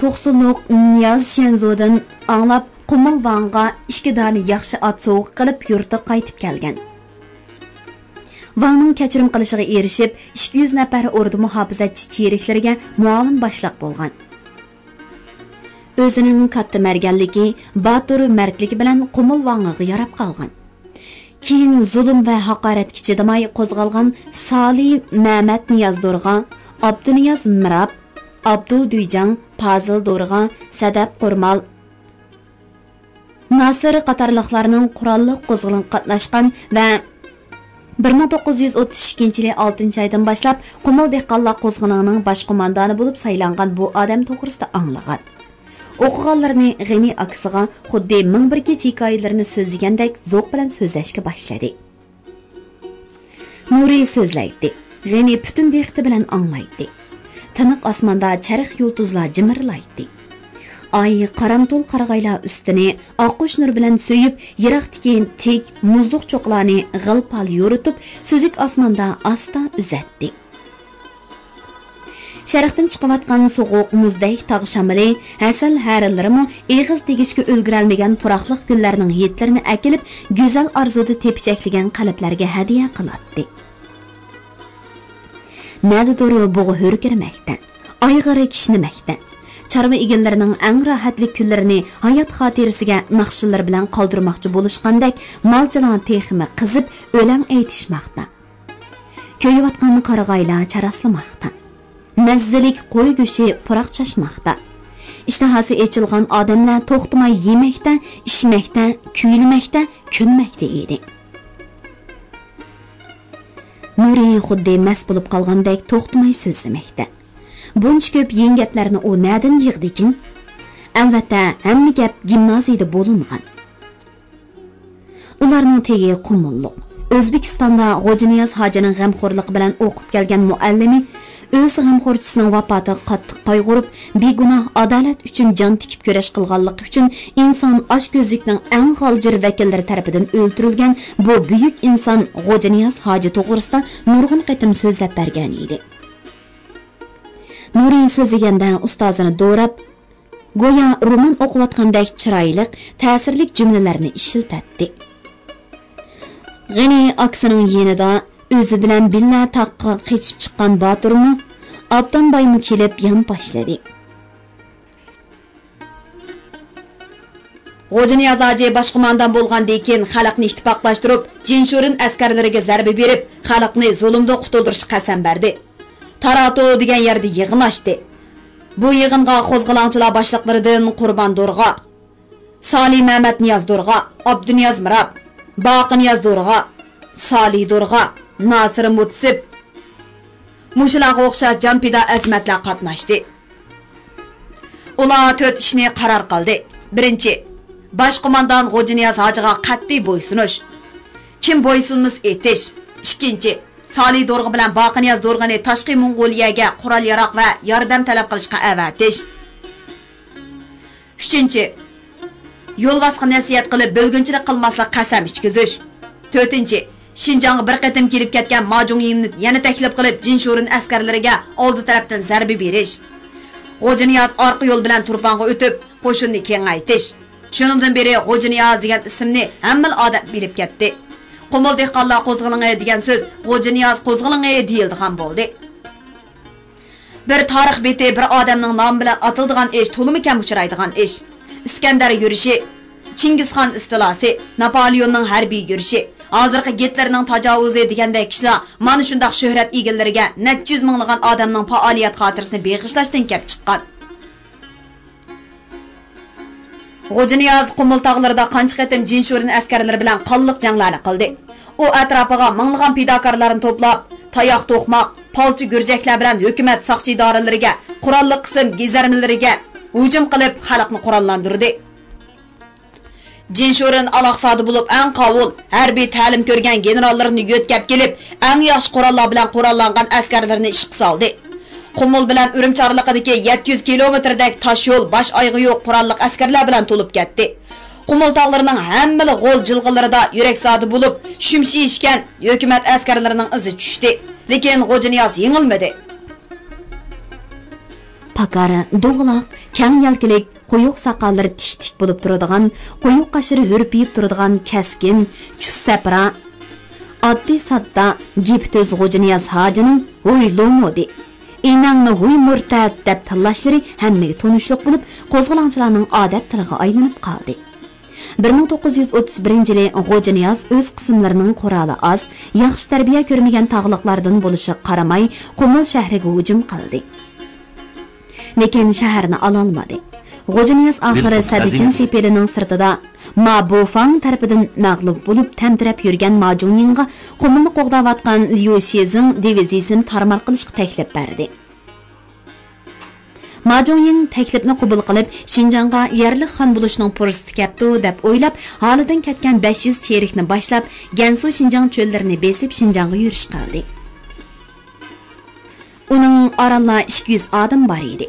توقسۇنلۇق نىياز شيەنزۇدىن ئاڭلاپ، قۇمۇل ۋاڭغا ئىككى دانە ياخشى ئات سوۋغا قىلىپ، يۇرتىغا قايتىپ كەلگەن. ۋاڭنىڭ كەچۈرۈم قىلىشىغا ئېرىشىپ، ئىككى يۈز نەپەر ئوردا مۇھاپىزەتچى چېرىكلىرىگە مۇئاۋىن باشلىق بولغان. ئۆزىنىڭ كاتتا مەرگەنلىكى، باتۇر مەردلىكى بىلەن قۇمۇل ۋاڭىغا ياراپ قالغان. كېيىن زۇلۇم ۋە ھاقارەتكە چىدىماي قوزغالغان سالى مەمەت نىياز دورغا، ئابدۇنىياز مىراب، ئابدۇل دۈيجاڭ، پازىل دورغا، سەدەپ قورمال، ناسىر قاتارلىقلارنىڭ قوراللىق قوزغىلىڭغا قاتناشقان ۋە بىر مىڭ توققۇز يۈز ئوتتۇز ئىككىنچى يىلى ئالتىنچى ئايدىن باشلاپ قۇمۇل دېھقانلار قوزغىلىڭىنىڭ باش قوماندانى بولۇپ سايلانغان بۇ ئادەم توغرىسىدا ئاڭلىغان. ئوقۇغانلىرىنى غېنى ئاكىسىغا خۇددى مىڭ بىر كېچە ھېكايىلىرىنى سۆزلىگەندەك زوق بىلەن سۆزلەشكە باشلىدى. نۇرى سۆزلەيتتى. غېنى پۈتۈن دىققىتى بىلەن ئاڭلايتتى. تىنىق ئاسماندا چەرخ يۇلتۇزلار جىمىرلايتتى. ئاي قارامتۇل قارىغايلار ئۈستىنى ئاققۇچ نۇر بىلەن سۆيۈپ، يىراقتىكى تىك، مۇزلۇق چوققىلارنى غىل-پال يورۇتۇپ، سۈزۈك ئاسماندا ئاستا ئۈزەتتى. شەرقتىن چىقىۋاتقان سوغۇق مۇزدەك تاغ شامىلى، ھەسەل ھەرىلىرىمۇ ئېغىز تېگىشكە ئۈلگۈرەلمىگەن پۇراقلىق گۈللەرنىڭ ھىدلىرىنى ئەكېلىپ، گۈزەل ئارزۇدا تېپىچەكلىگەن قەلبلەرگە ھەدىيە قىلاتتى. نەدىدۇر بۇغا ھۆركىرىمەكتە، ئايغىرى كىشنىمەكتە. چارۋا ئىگىلىرىنىڭ ئەڭ راھەتلىك كۈنلىرىنى ھايات خاتىرىسىگە ناخشىلىرى بىلەن قالدۇرماقچى بولۇشقاندەك، مالچىلار تېخىمۇ قىزىپ، ئۆلەڭ ئېيتىشماقتا. كۆيۈۋاتقان قارىغايلار چاراسلىماقتا. مەززىلىك قوي گۆشى پۇراق چاچماقتا. ئىشتىھاسى ئېچىلغان ئادەملەر توختىماي يېمەكتە، ئىچمەكتە، كۈيلىمەكتە، كۈلمەكتە ئىدى. نۇرى خۇددى مەست بولۇپ قالغاندەك توختىماي سۆزلىمەكتە. بۇنچە كۆپ يېڭى گەپلەرنى ئۇ نەدىن يىغدىكىن؟ ئەلۋەتتە، ھەممە گەپ گىمنازىيىدە بولۇنغان. ئۇلارنىڭ تېگى قۇمۇللۇق. ئۆزبېكىستاندا غوجىنىياز ھاجىنىڭ غەمخورلۇقى بىلەن ئوقۇپ كەلگەن مۇئەللىمى ئۆز غەمخورچىسىنىڭ ۋاپاتىغا قاتتىق قايغۇرۇپ، بىگۇناھ ئادالەت ئۈچۈن جان تىكىپ كۈرەش قىلغانلىقى ئۈچۈن ئىنسان ئاچكۆزلۈكنىڭ ئەڭ غالجىر ۋەكىللىرى تەرىپىدىن ئۆلتۈرۈلگەن بۇ بۈيۈك ئىنسان غوجىنىياز ھاجى توغرىسىدا نۇرغۇن قېتىم سۆزلەپ بەرگەن ئىدى. نۇرى سۆزلىگەندە ئۇستازىنى دوراپ، گويا رومان ئوقۇۋاتقاندەك چىرايلىق، تەسىرلىك جۈملىلەرنى ئىشلىتەتتى. غېنى ئاكىسىنىڭ يېنىدا ئۆزى بىلەن بىللە تاغقا قېچىپ چىققان باتۇرمۇ، ئابدانبايمۇ كېلىپ يان باشلىدى. غوجىنىياز ھاجى باش قوماندان بولغاندىن كېيىن، خەلقنى ئىتتىپاقلاشتۇرۇپ، جىنشۇرىن ئەسكەرلىرىگە زەربە بېرىپ، خەلقنى زۇلۇمدىن قۇتۇلدۇرۇشقا قەسەم بەردى. تاراتو دېگەن يەردە يىغىن ئاچتى. بۇ يىغىنغا قوزغىلاڭچىلار باشلىقلىرىدىن قۇربان دورغا، سالى مەمەت نىياز دورغا، ئابدۇنىياز مىراب، باقى نىياز دورغا، سالى دورغا، ناسىر مۇتسىپ، مۇشۇلارغا ئوخشاش جان پىدا ئەزىمەتلەر قاتناشتى. ئۇلار تۆت ئىشنى قارار قىلدى. بىرىنچى، باش قوماندان غوجىنىياز ھاجىغا قەتئىي بويسۇنۇش. كىم بويسۇنمىسا ئېتىش. ئىككىنچى، سالى دورغا بىلەن باقىنىياز دورغىنى تاشقى موڭغۇلىيەگە قورال-ياراغ ۋە ياردەم تەلەپ قىلىشقا ئەۋەتىش. ئۈچىنچى، يولۋاسقا نەسىھەت قىلىپ، بۆلگۈنچىلىك قىلماسلىق قەسەم ئىچكۈزۈش. تۆتىنچى، شىنجاڭغا بىر قېتىم كېلىپ كەتكەن ما جۇڭيىڭنى يەنە تەكلىپ قىلىپ، جىنشۇرىن ئەسكەرلىرىگە ئالدى تەرەپتىن زەربە بېرىش. غوجىنىياز ئارقا يول بىلەن تۇرپانغا ئۆتۈپ، قوشۇننى كېڭەيتىش. شۇنىڭدىن بېرى غوجىنىياز دېگەن ئىسىمنى ھەممىلا ئادەم بىلىپ كەتتى. قۇمۇل دېھقانلار قوزغىلىڭى دېگەن سۆز غوجىنىياز قوزغىلىڭى دېيىلىدىغان بولدى. بىر تارىخ بېتى بىر ئادەمنىڭ نامى بىلەن ئاتىلىدىغان ئىش تولىمۇ كەم ئۇچرايدىغان ئىش. ئىسكەندەر يۈرۈشى، چىڭگىزخان ئىستىلاسى، ناپالېئوننىڭ ھەربىي يۈرۈشى، ھازىرقى گىتلېرنىڭ تاجاۋۇزى دېگەندەك ئىشلار مانا شۇنداق شۆھرەت ئىگىلىرىگە نەچچە يۈز مىڭلىغان ئادەمنىڭ پائالىيەت خاتىرىسىنى بېغىشلاشتىن كەپ چىققان. غوجىنىياز قۇمۇل تاغلىرىدا قانچە قېتىم جىنشۇرىن ئەسكەرلىرى بىلەن قانلىق جەڭلەرنى قىلدى. ئۇ ئەتراپىغا مىڭلىغان پىداكارلارنى توپلاپ، تاياق توقماق، پالچى گۈرجەكلەر بىلەن ھۆكۈمەت ساقچى ئىدارىلىرىگە قوراللىق قىسىم گېزەرمىلىرىگە ھۇجۇم قىلىپ، خەلقنى قوراللاندۇردى. جىنشۇرىن ئالاقسادا بولۇپ، ئەڭ قاۋۇل، ھەربىي تەلىم كۆرگەن گېنېراللىرىنى يۆتكەپ كېلىپ، ئەڭ ياخشى قوراللار بىلەن قوراللانغان ئەسكەرلىرىنى ئىشقا سالدى. قۇمۇل بىلەن ئۈرۈمچى ئارىلىقىدىكى يەتتە يۈز كىلومېتىردەك تاش يول باش ئايىغى يوق قوراللىق ئەسكەرلەر بىلەن تولۇپ كەتتى. قۇمۇل تاغلىرىنىڭ ھەممىلا غول جىلغىلىرىدا يۈرەكزادە بولۇپ، شۈمشىيىشكەن ھۆكۈمەت ئەسكەرلىرىنىڭ ئىزى چۈشتى. لېكىن غوجىنىياز يېڭىلمىدى. پاكار، دوغىلاق، كەڭ يەلكىلىك، قويۇق ساقاللىرى تىك-تىك بولۇپ تۇرىدىغان، قويۇق قاشلىرى ھۈرپىيىپ تۇرىدىغان كەسكىن، چۇس سەپرا، ئاددىي ساددا، گېپى تۈز غوجانىياز ھاجىنىڭ «ھوي لومۇدى، ئىنەڭنى ھوي مۇرتەت» دەپ تىللاشلىرى ھەممىگە تونۇشلۇق بولۇپ، قوزغىلاڭچىلارنىڭ ئادەت تىلىغا ئايلىنىپ قالدى. بىر مىڭ توققۇز يۈز ئوتتۇز بىرىنچى يىلى غوجانىياز ئۆز قىسىملىرىنىڭ قورالى ئاز، ياخشى تەربىيە كۆرمىگەن تاغلىقلاردىن بولۇشىغا قارىماي، قۇمۇل شەھىرىگە ھۇجۇم قىلدى. لېكىن شەھەرنى ئالالمىدى. غوجانىياز ئاخىرى سەددىچىن سېپىلىنىڭ سىرتىدا ما بوفاڭ تەرىپىدىن مەغلۇپ بولۇپ تەمتىرەپ يۈرگەن ما جۇڭيىڭغا قۇمۇلنى قوغداۋاتقان ليۇ شىزىڭ دىۋىزىيىسىنى تارمار قىلىشقا تەكلىپ بەردى. ما جۇڭيىڭ تەكلىپنى قوبۇل قىلىپ، شىنجاڭغا يەرلىك خان بولۇشنىڭ پۇرسىتى كەپتۇ دەپ ئويلاپ، ھالىدىن كەتكەن بەش يۈز چېرىكنى باشلاپ، گەنسۇ شىنجاڭ چۆللىرىنى بېسىپ، شىنجاڭغا يۈرۈش قىلدى. ئۇنىڭ ئارانلا ئىككى يۈز ئادىمى بار ئىدى.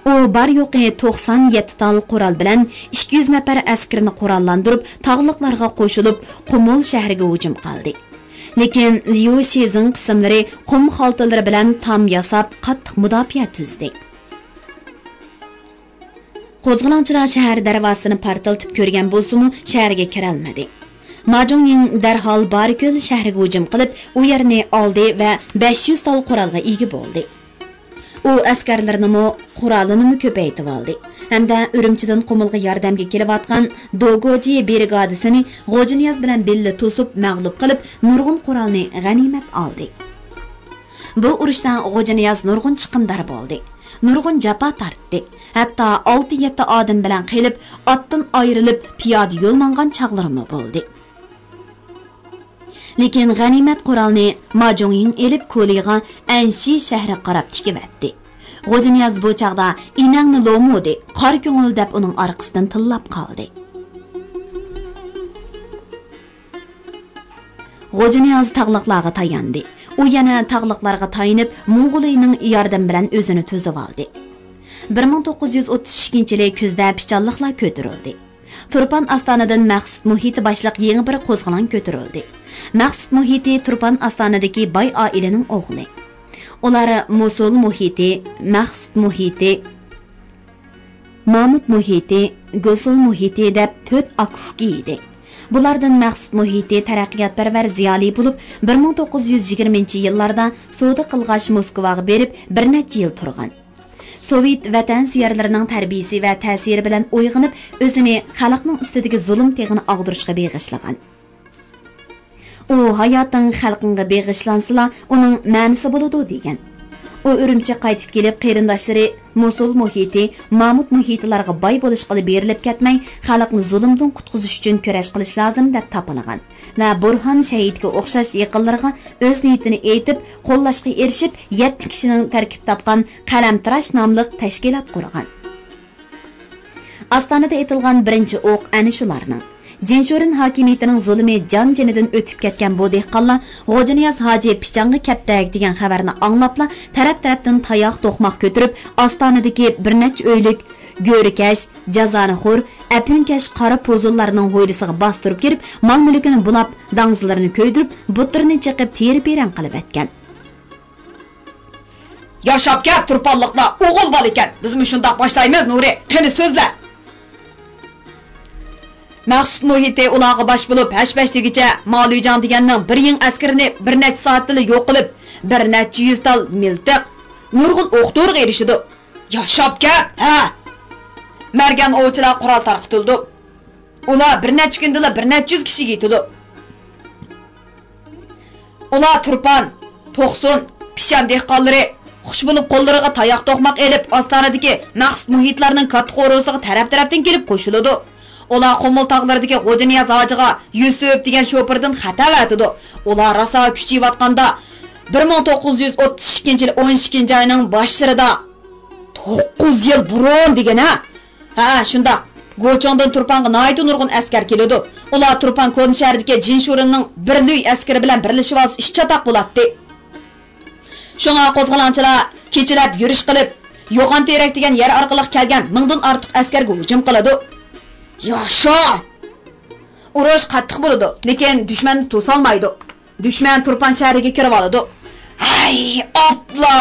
ئۇ بار-يوقى توقسان يەتتە تال قورال بىلەن ئىككى يۈز نەپەر ئەسكىرىنى قوراللاندۇرۇپ، تاغلىقلارغا قوشۇلۇپ، قۇمۇل شەھىرىگە ھۇجۇم قىلدى. لېكىن ليۇ شىزىڭ قىسىملىرى قۇم خالتىلىرى بىلەن تام ياساپ، قاتتىق مۇداپىئە تۈزدى. قوزغىلاڭچىلار شەھەر دەرۋازىسىنى پارتلىتىپ كۆرگەن بولسىمۇ، شەھەرگە كىرەلمىدى. ما جۇڭيىڭ دەرھال بارىكۆل شەھىرىگە ھۇجۇم قىلىپ، ئۇ يەرنى ئالدى ۋە بەش يۈز تال قورالغا ئىگە بولدى. ئۇ ئەسكەرلىرىنىمۇ، قورالىنىمۇ كۆپەيتىۋالدى ھەمدە ئۈرۈمچىدىن قۇمۇلغا ياردەمگە كېلىۋاتقان دوگوجى برىگادىسىنى غوجانىياز بىلەن بىللە توسۇپ، مەغلۇپ قىلىپ، نۇرغۇن قورالنى غەنىيمەت ئالدى. بۇ ئۇرۇشتا غوجانىياز نۇرغۇن چىقىمدار بولدى، نۇرغۇن جاپا تارتتى، ھەتتا ئالتە-يەتتە ئادەم بىلەن قېلىپ، ئاتتىن ئايرىلىپ، پىيادە يول ماڭغان چاغلىرىمۇ بولدى. لېكىن غەنىيمەت قورالنى ما جۇڭيىڭ ئېلىپ، كولىغا ئەنشى شەھىرىگە قاراپ تىكىۋەتتى. غوجانىياز بۇ چاغدا «ئىنەڭنى لومۇدى، قارا كۆڭۈل» دەپ ئۇنىڭ ئارقىسىدىن تىللاپ قالدى. غوجانىياز تاغلىقلارغا تاياندى. ئۇ يەنە تاغلىقلارغا تايىنىپ، موڭغۇلىينىڭ ياردىمى بىلەن ئۆزىنى تۈزۈۋالدى. بىر مىڭ توققۇز يۈز ئوتتۇز ئىككىنچى يىلى كۈزدە پىچانلىقلار كۆتۈرۈلدى. تۇرپان ئاستانىدىن مەخسۇت مۇھىتى باشلىق يېڭى بىر قوزغىلاڭ كۆتۈرۈلدى. مەخسۇت مۇھىتى تۇرپان ئاستانىدىكى باي ئائىلىنىڭ ئوغلى. ئۇلار موسۇل مۇھىتى، مەخسۇت مۇھىتى، مامۇت مۇھىتى، گوسۇل مۇھىتى دەپ تۆت ئاكا-ئۇكا ئىدى. بۇلاردىن مەخسۇت مۇھىتى تەرەققىياتپەرۋەر زىيالىي بولۇپ، بىر مىڭ توققۇز يۈز يىگىرمىنچى يىللاردا سودا قىلغاچ موسكۋاغا بېرىپ، بىر نەچچە يىل تۇرغان. سوۋېت ۋەتەنسۆيەرلىرىنىڭ تەربىيىسى ۋە تەسىرى بىلەن ئويغىنىپ، ئۆزىنى خەلقنىڭ ئۈستىدىكى زۇلۇم تېغىنى ئاغدۇرۇشقا بېغىشلىغان. ئۇ «ھاياتىڭ خەلقىڭغا بېغىشلانسىلا، ئۇنىڭ مەنىسى بولىدۇ» دېگەن. ئۇ ئۈرۈمچىگە قايتىپ كېلىپ، قېرىنداشلىرى موسۇل مۇھىتى، مامۇت مۇھىتىلارغا باي بولۇشقىلا بېرىلىپ كەتمەي، خەلقنى زۇلۇمدىن قۇتقۇزۇش ئۈچۈن كۈرەش قىلىش لازىم دەپ تاپىلىغان ۋە بۇرھان شەھىتكە ئوخشاش يېقىنلىرىغا ئۆز نىيىتىنى ئېيتىپ، قوللاشقا ئېرىشىپ، يەتتە كىشىنىڭ تەركىب تاپقان قەلەمتىراش ناملىق تەشكىلات قۇرغان. ئاستانىدا ئېتىلغان بىرىنچى ئوق ئەنە شۇلارنىڭ. جىنشۇرېن ھاكىمىيىتىنىڭ زۇلۇمى جان-جېنىدىن ئۆتۈپ كەتكەن بۇ دېھقانلار «غوجانىياز ھاجى پىچانغا كەپتەك» دېگەن خەۋەرنى ئاڭلاپلا، تەرەپ-تەرەپتىن تاياق-توقماق كۆتۈرۈپ، ئاستانىدىكى بىر نەچچە ئۆيلۈك گۆرىكەش، جازانىخور، ئەپيۈنكەش قارا پوزۇللارنىڭ ھويلىسىغا باستۇرۇپ كىرىپ، مال-مۈلكىنى بۇلاپ، داڭزىلىرىنى كۆيدۈرۈپ، بۇتلىرىنى چېقىپ، تېرە-پېرەڭ قىلىۋەتكەن. ياشاپ كەت، تۇرپانلىقلار ئوغۇل بالا ئىكەن. بىزمۇ شۇنداق باشلايمىز، نۇرى. قېنى سۆزلە. مەخسۇت مۇھىتى ئۇلارغا باش بولۇپ، ھەش-پەش دېگۈچە مالۈيجاڭ دېگەننىڭ بىر يىڭ ئەسكىرىنى بىر نەچچە سائەتتىلا يوق قىلىپ، بىر نەچچە يۈز تال مىلتىق، نۇرغۇن ئوق-دورىغا ئېرىشىدۇ. ياشاپ كەت، ھە! مەرگەن ئوۋچىلار قورال تارقىتىلىدۇ. ئۇلار بىر نەچچە كۈندىلا بىر نەچچە يۈز كىشىگە يېتىدۇ. ئۇلار تۇرپان، توقسۇن، پىششان دېھقانلىرى خۇش بولۇپ قوللىرىغا تاياق-توقماق ئېلىپ، ئاستانىدىكى مەخسۇت مۇھىتلارنىڭ كاتتا قورۇسىغا تەرەپ-تەرەپتىن كېلىپ قوشۇلىدۇ. ئۇلار قۇمۇل تاغلىرىدىكى غوجانىياز ھاجىغا يۈسۈپ دېگەن شوپۇردىن خەتەر ئەۋەتىدۇ. ئۇلار راسا كۈچىيىۋاتقاندا، بىر مىڭ توققۇز يۈز ئوتتۇز ئىككىنچى يىل ئون ئىككىنچى ئاينىڭ باشلىرىدا، توققۇز يىل بۇرۇن دېگەن ھە؟ ھە، شۇنداق. گوچۇڭدىن تۇرپانغا ناھايىتى نۇرغۇن ئەسكەر كېلىدۇ. ئۇلار تۇرپان كونا شەھىرىدىكى جىنشۇرېننىڭ بىر لۈي ئەسكىرى بىلەن بىرلىشىۋالسا ئىش چاتاق بولاتتى. شۇڭا قوزغىلاڭچىلار كېچىلەپ يۈرۈش قىلىپ، يوغان تېرەك دېگەن يەر ئارقىلىق كەلگەن مىڭدىن ئارتۇق ئەسكەرگە ھۇجۇم قىلىدۇ. ياشا! ئۇرۇش قاتتىق بولىدۇ، لېكىن دۈشمەن توسالمايدۇ. دۈشمەن تۇرپان شەھىرىگە كىرىۋالىدۇ. ھەي، ئاپلا!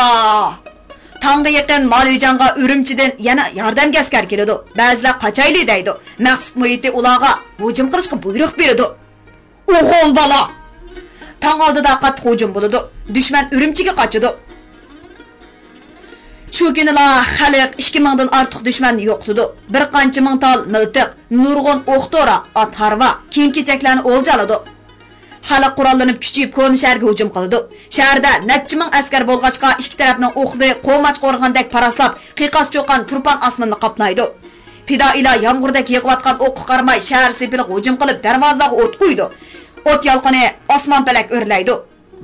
تاڭغا يېقىن مالۈيجاڭغا ئۈرۈمچىدىن يەنە ياردەمگە ئەسكەر كېلىدۇ. بەزىلەر قاچايلى دەيدۇ. مەخسۇت مۇھىتى ئۇلارغا ھۇجۇم قىلىشقا بۇيرۇق بېرىدۇ. ئوغۇل بالا! تاڭ ئالدىدا قاتتىق ھۇجۇم بولىدۇ. دۈشمەن ئۈرۈمچىگە قاچىدۇ. شۇ كۈنىلا خەلق ئىككى مىڭدىن ئارتۇق دۈشمەننى يوقىتىدۇ. بىر قانچە مىڭ تال مىلتىق، نۇرغۇن ئوق-دورا، ئات-ھارۋا، كىيىم-كېچەكلەرنى ئولجا ئالىدۇ. خەلق قوراللىنىپ كۈچىيىپ كونا شەھەرگە ھۇجۇم قىلىدۇ. شەھەردە نەچچە مىڭ ئەسكەر بولغاچقا، ئىككى تەرەپنىڭ ئوقلىرى قوماچ قورغاندەك پاراسلاپ، قىيقاس چۇقان تۇرپان ئاسمىنىنى قاپلايدۇ. پىدائىيلار يامغۇردەك يېغىۋاتقان ئوققا قارىماي، شەھەر سېپىلىغا ھۇجۇم قىلىپ، دەرۋازىلارغا ئوت قويىدۇ. ئوت يالقۇنى ئاسمان پەلەك ئۆرلەيدۇ.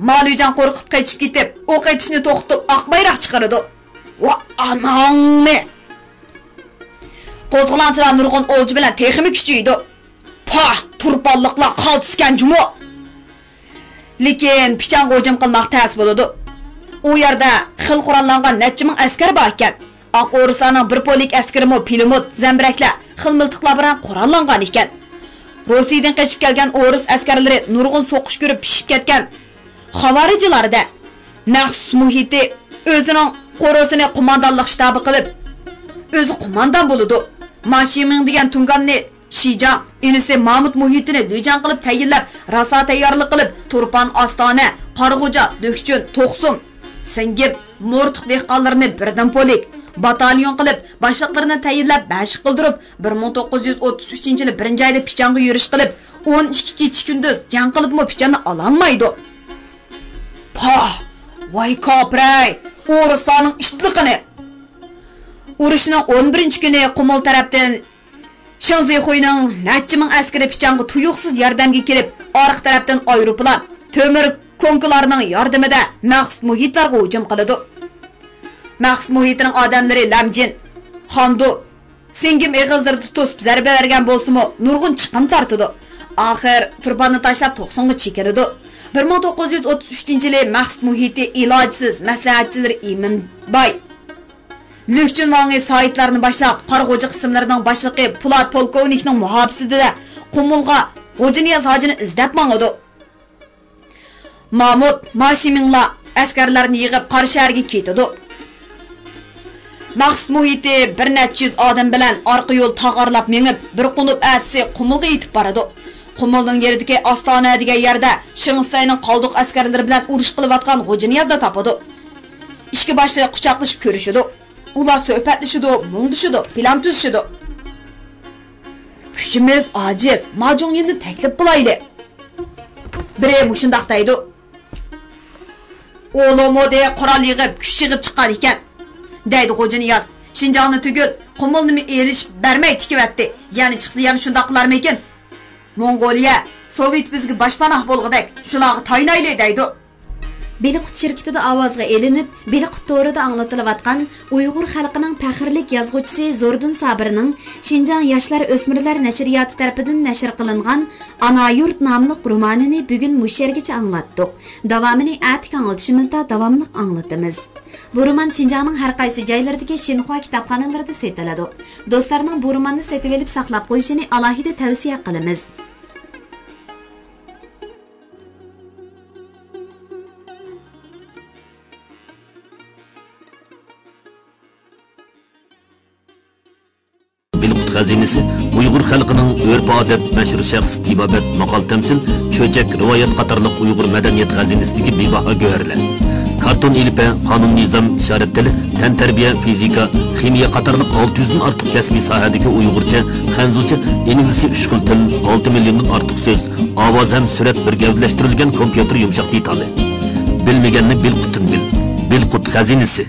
مالىيجان قورقۇپ قېچىپ كېتىپ، ئوق ئېتىشنى توختىتىپ، ئاق بايراق چىقىرىدۇ. ۋا ئاناڭنى! قوزغىلاڭچىلار نۇرغۇن ئولجا بىلەن تېخىمۇ كۈچىيىدۇ. پاھ، تۇرپانلىقلار قالتىسكەن جۇمۇ! لېكىن پىچانغا ھۇجۇم قىلماق تەس بولىدۇ. ئۇ يەردە خېلى قوراللانغان نەچچە مىڭ ئەسكەر بار ئىكەن. ئاق ئورۇسلارنىڭ بىر پولك ئەسكىرىمۇ پىلىموت، زەمبىرەكلەر، خىلمىلتىقلار بىلەن قوراللانغان ئىكەن. روسىيەدىن قېچىپ كەلگەن ئورۇس ئەسكەرلىرى نۇرغۇن سوقۇش كۆرۈپ پىشىپ كەتكەن خاۋارىجلاردە مەخسۇس مۇھىتى ئۆزىنىڭ قورۇسىنى قوماندانلىق شتابى قىلىپ، ئۆزى قوماندان بولىدۇ. ما شىمىڭ دېگەن تۇڭگاننى شىجاڭ، ئىنىسى مامۇت مۇھىتىنى لۈجاڭ قىلىپ تەيىنلەپ، راسا تەييارلىق قىلىپ، تۇرپان ئاستانە، قارىغوجا، دۆكچۈن، توقسۇم، سىڭگىم، مورتۇق دېھقانلىرىنى بىردىن پولك، باتاليون قىلىپ، باشلىقلىرىنى تەيىنلەپ، مەشىق قىلدۇرۇپ، بىر مىڭ توققۇز يۈز ئوتتۇز ئۈچىنچى يىلى بىرىنچى ئايدا پىچانغا يۈرۈش قىلىپ، ئون ئىككى كېچە كۈندۈز جەڭ قىلىپمۇ پىچاننى ئالالمايدۇ. پاھ! ۋاي كاپىرەي! ئورۇسلارنىڭ ئىتلىقىنى! ئۇرۇشنىڭ ئون بىرىنچى كۈنى قۇمۇل تەرەپتىن شېڭ زىخۇينىڭ نەچچە مىڭ ئەسكىرى پىچانغا تۇيۇقسىز ياردەمگە كېلىپ، ئارقا تەرەپتىن ئايروپىلان، تۆمۈر كونكىلارنىڭ ياردىمىدە مەخسۇس مۇھىتلارغا ھۇجۇم قىلىدۇ. مەخسۇس مۇھىتىنىڭ ئادەملىرى لەمجىن، خاندۇ، سىڭگىم ئېغىزلىرىدا توسۇپ زەربە بەرگەن بولسىمۇ، نۇرغۇن چىقىم تارتىدۇ. ئاخىر تۇرپاننى تاشلاپ توقسۇمغا چېكىنىدۇ. بىر مىڭ توققۇز يۈز ئوتتۇز ئۈچىنچى يىلى مەخسۇس مۇھىتى ئىلاجسىز، مەسلىھەتچىلىرى ئىمىنباي، لۈكچۈن ۋاڭى سايىتلارنى باشلاپ، قارا غوجا قىسىملىرىنىڭ باشلىقى پولات پولكوۋنىكنىڭ مۇھاپىزىتىدە قۇمۇلغا غوجىنىياز ھاجىنى ئىزدەپ ماڭىدۇ. مامۇت، ماشىمىڭلار ئەسكەرلەرنى يىغىپ، قارا شەھەرگە كېتىدۇ. مەخسۇس مۇھىتى بىر نەچچە يۈز ئادەم بىلەن ئارقا يول تاغارلاپ مېڭىپ، بىر قونۇپ ئەتىسى قۇمۇلغا يېتىپ بارىدۇ. قۇمۇلنىڭ يېنىدىكى ئاستانە دېگەن يەردە شېڭسەينىڭ قالدۇق ئەسكەرلىرى بىلەن ئۇرۇش قىلىۋاتقان غوجىنىيازنى تاپىدۇ. ئىككى باشلىق قۇچاقلىشىپ كۆرۈشىدۇ. ئۇلار سۆھبەتلىشىدۇ، مۇڭدىشىدۇ، پىلان تۈزۈشىدۇ. كۈچىمىز ئاجىز، ماجۇڭيىننى تەكلىپ قىلايلى. بىرى مۇشۇنداق دەيدۇ. ئۇلۇمۇدى قورال يىغىپ، كۈچ يىغىپ چىققان ئىكەن، دەيدۇ غوجىنىياز. شىنجاڭنى تۈگۈل، قۇمۇلنىمۇ ئېلىشىپ بەرمەي تىكىۋەتتى. يەنە چىقسا يەنە شۇنداق قىلارمىكىن؟ موڭغۇلىيە، سوۋېت بىزگە باشپاناھ بولغۇدەك، شۇلارغا تايىنايلى، دەيدۇ. بېلىققۇت شىركىتىدە ئاۋازغا ئېلىنىپ، بېلىققۇت تورىدا ئاڭلىتىلىۋاتقان ئۇيغۇر خەلقىنىڭ پەخىرلىك يازغۇچىسى زوردۇن سابىرنىڭ شىنجاڭ ياشلار ئۆسمۈرلەر نەشرىياتى تەرىپىدىن نەشر قىلىنغان ئانا يۇرت ناملىق رومانىنى بۈگۈن مۇشۇ يەرگىچە ئاڭلاتتۇق. داۋامىنى ئەتىكى ئاڭلىتىشىمىزدا داۋاملىق ئاڭلىتىمىز. بۇ رومان شىنجاڭنىڭ ھەر قايسى جايلىرىدىكى شىنخۇا كىتابخانىلىرىدا سېتىلىدۇ. دوستلارنىڭ بۇ روماننى سېتىۋېلىپ ساقلاپ قويۇشىنى ئالاھىدە تەۋسىيە قىلىمىز. بىلقۇت خەزىنىسى ئۇيغۇر خەلقىنىڭ ئۆرپ-ئادەت، مەشھۇر شەخس، تېبابەت، ماقال-تەمسىل، چۆچەك، رىۋايەت قاتارلىق ئۇيغۇر مەدەنىيەت خەزىنىسىدىكى بىباھا گۆھەرلەر. كارتون ئېلىپبە، قانۇن-نىزام، ئىشارەت تىلى، تەنتەربىيە، فىزىكا، خىمىيە قاتارلىق ئالتە يۈزدىن ئارتۇق كەسپىي ساھەدىكى ئۇيغۇرچە، خەنزۇچە، ئىنگلىزچە ئۈچ خىل تىل، ئالتە مىليوندىن ئارتۇق سۆز، ئاۋاز ھەم سۈرەت بىر گەۋدىلەشتۈرۈلگەن كومپيۇتېر يۇمشاق دېتالى. بىلمىگەننى بىلقۇتتىن بىل. بىلقۇت خەزىنىسى.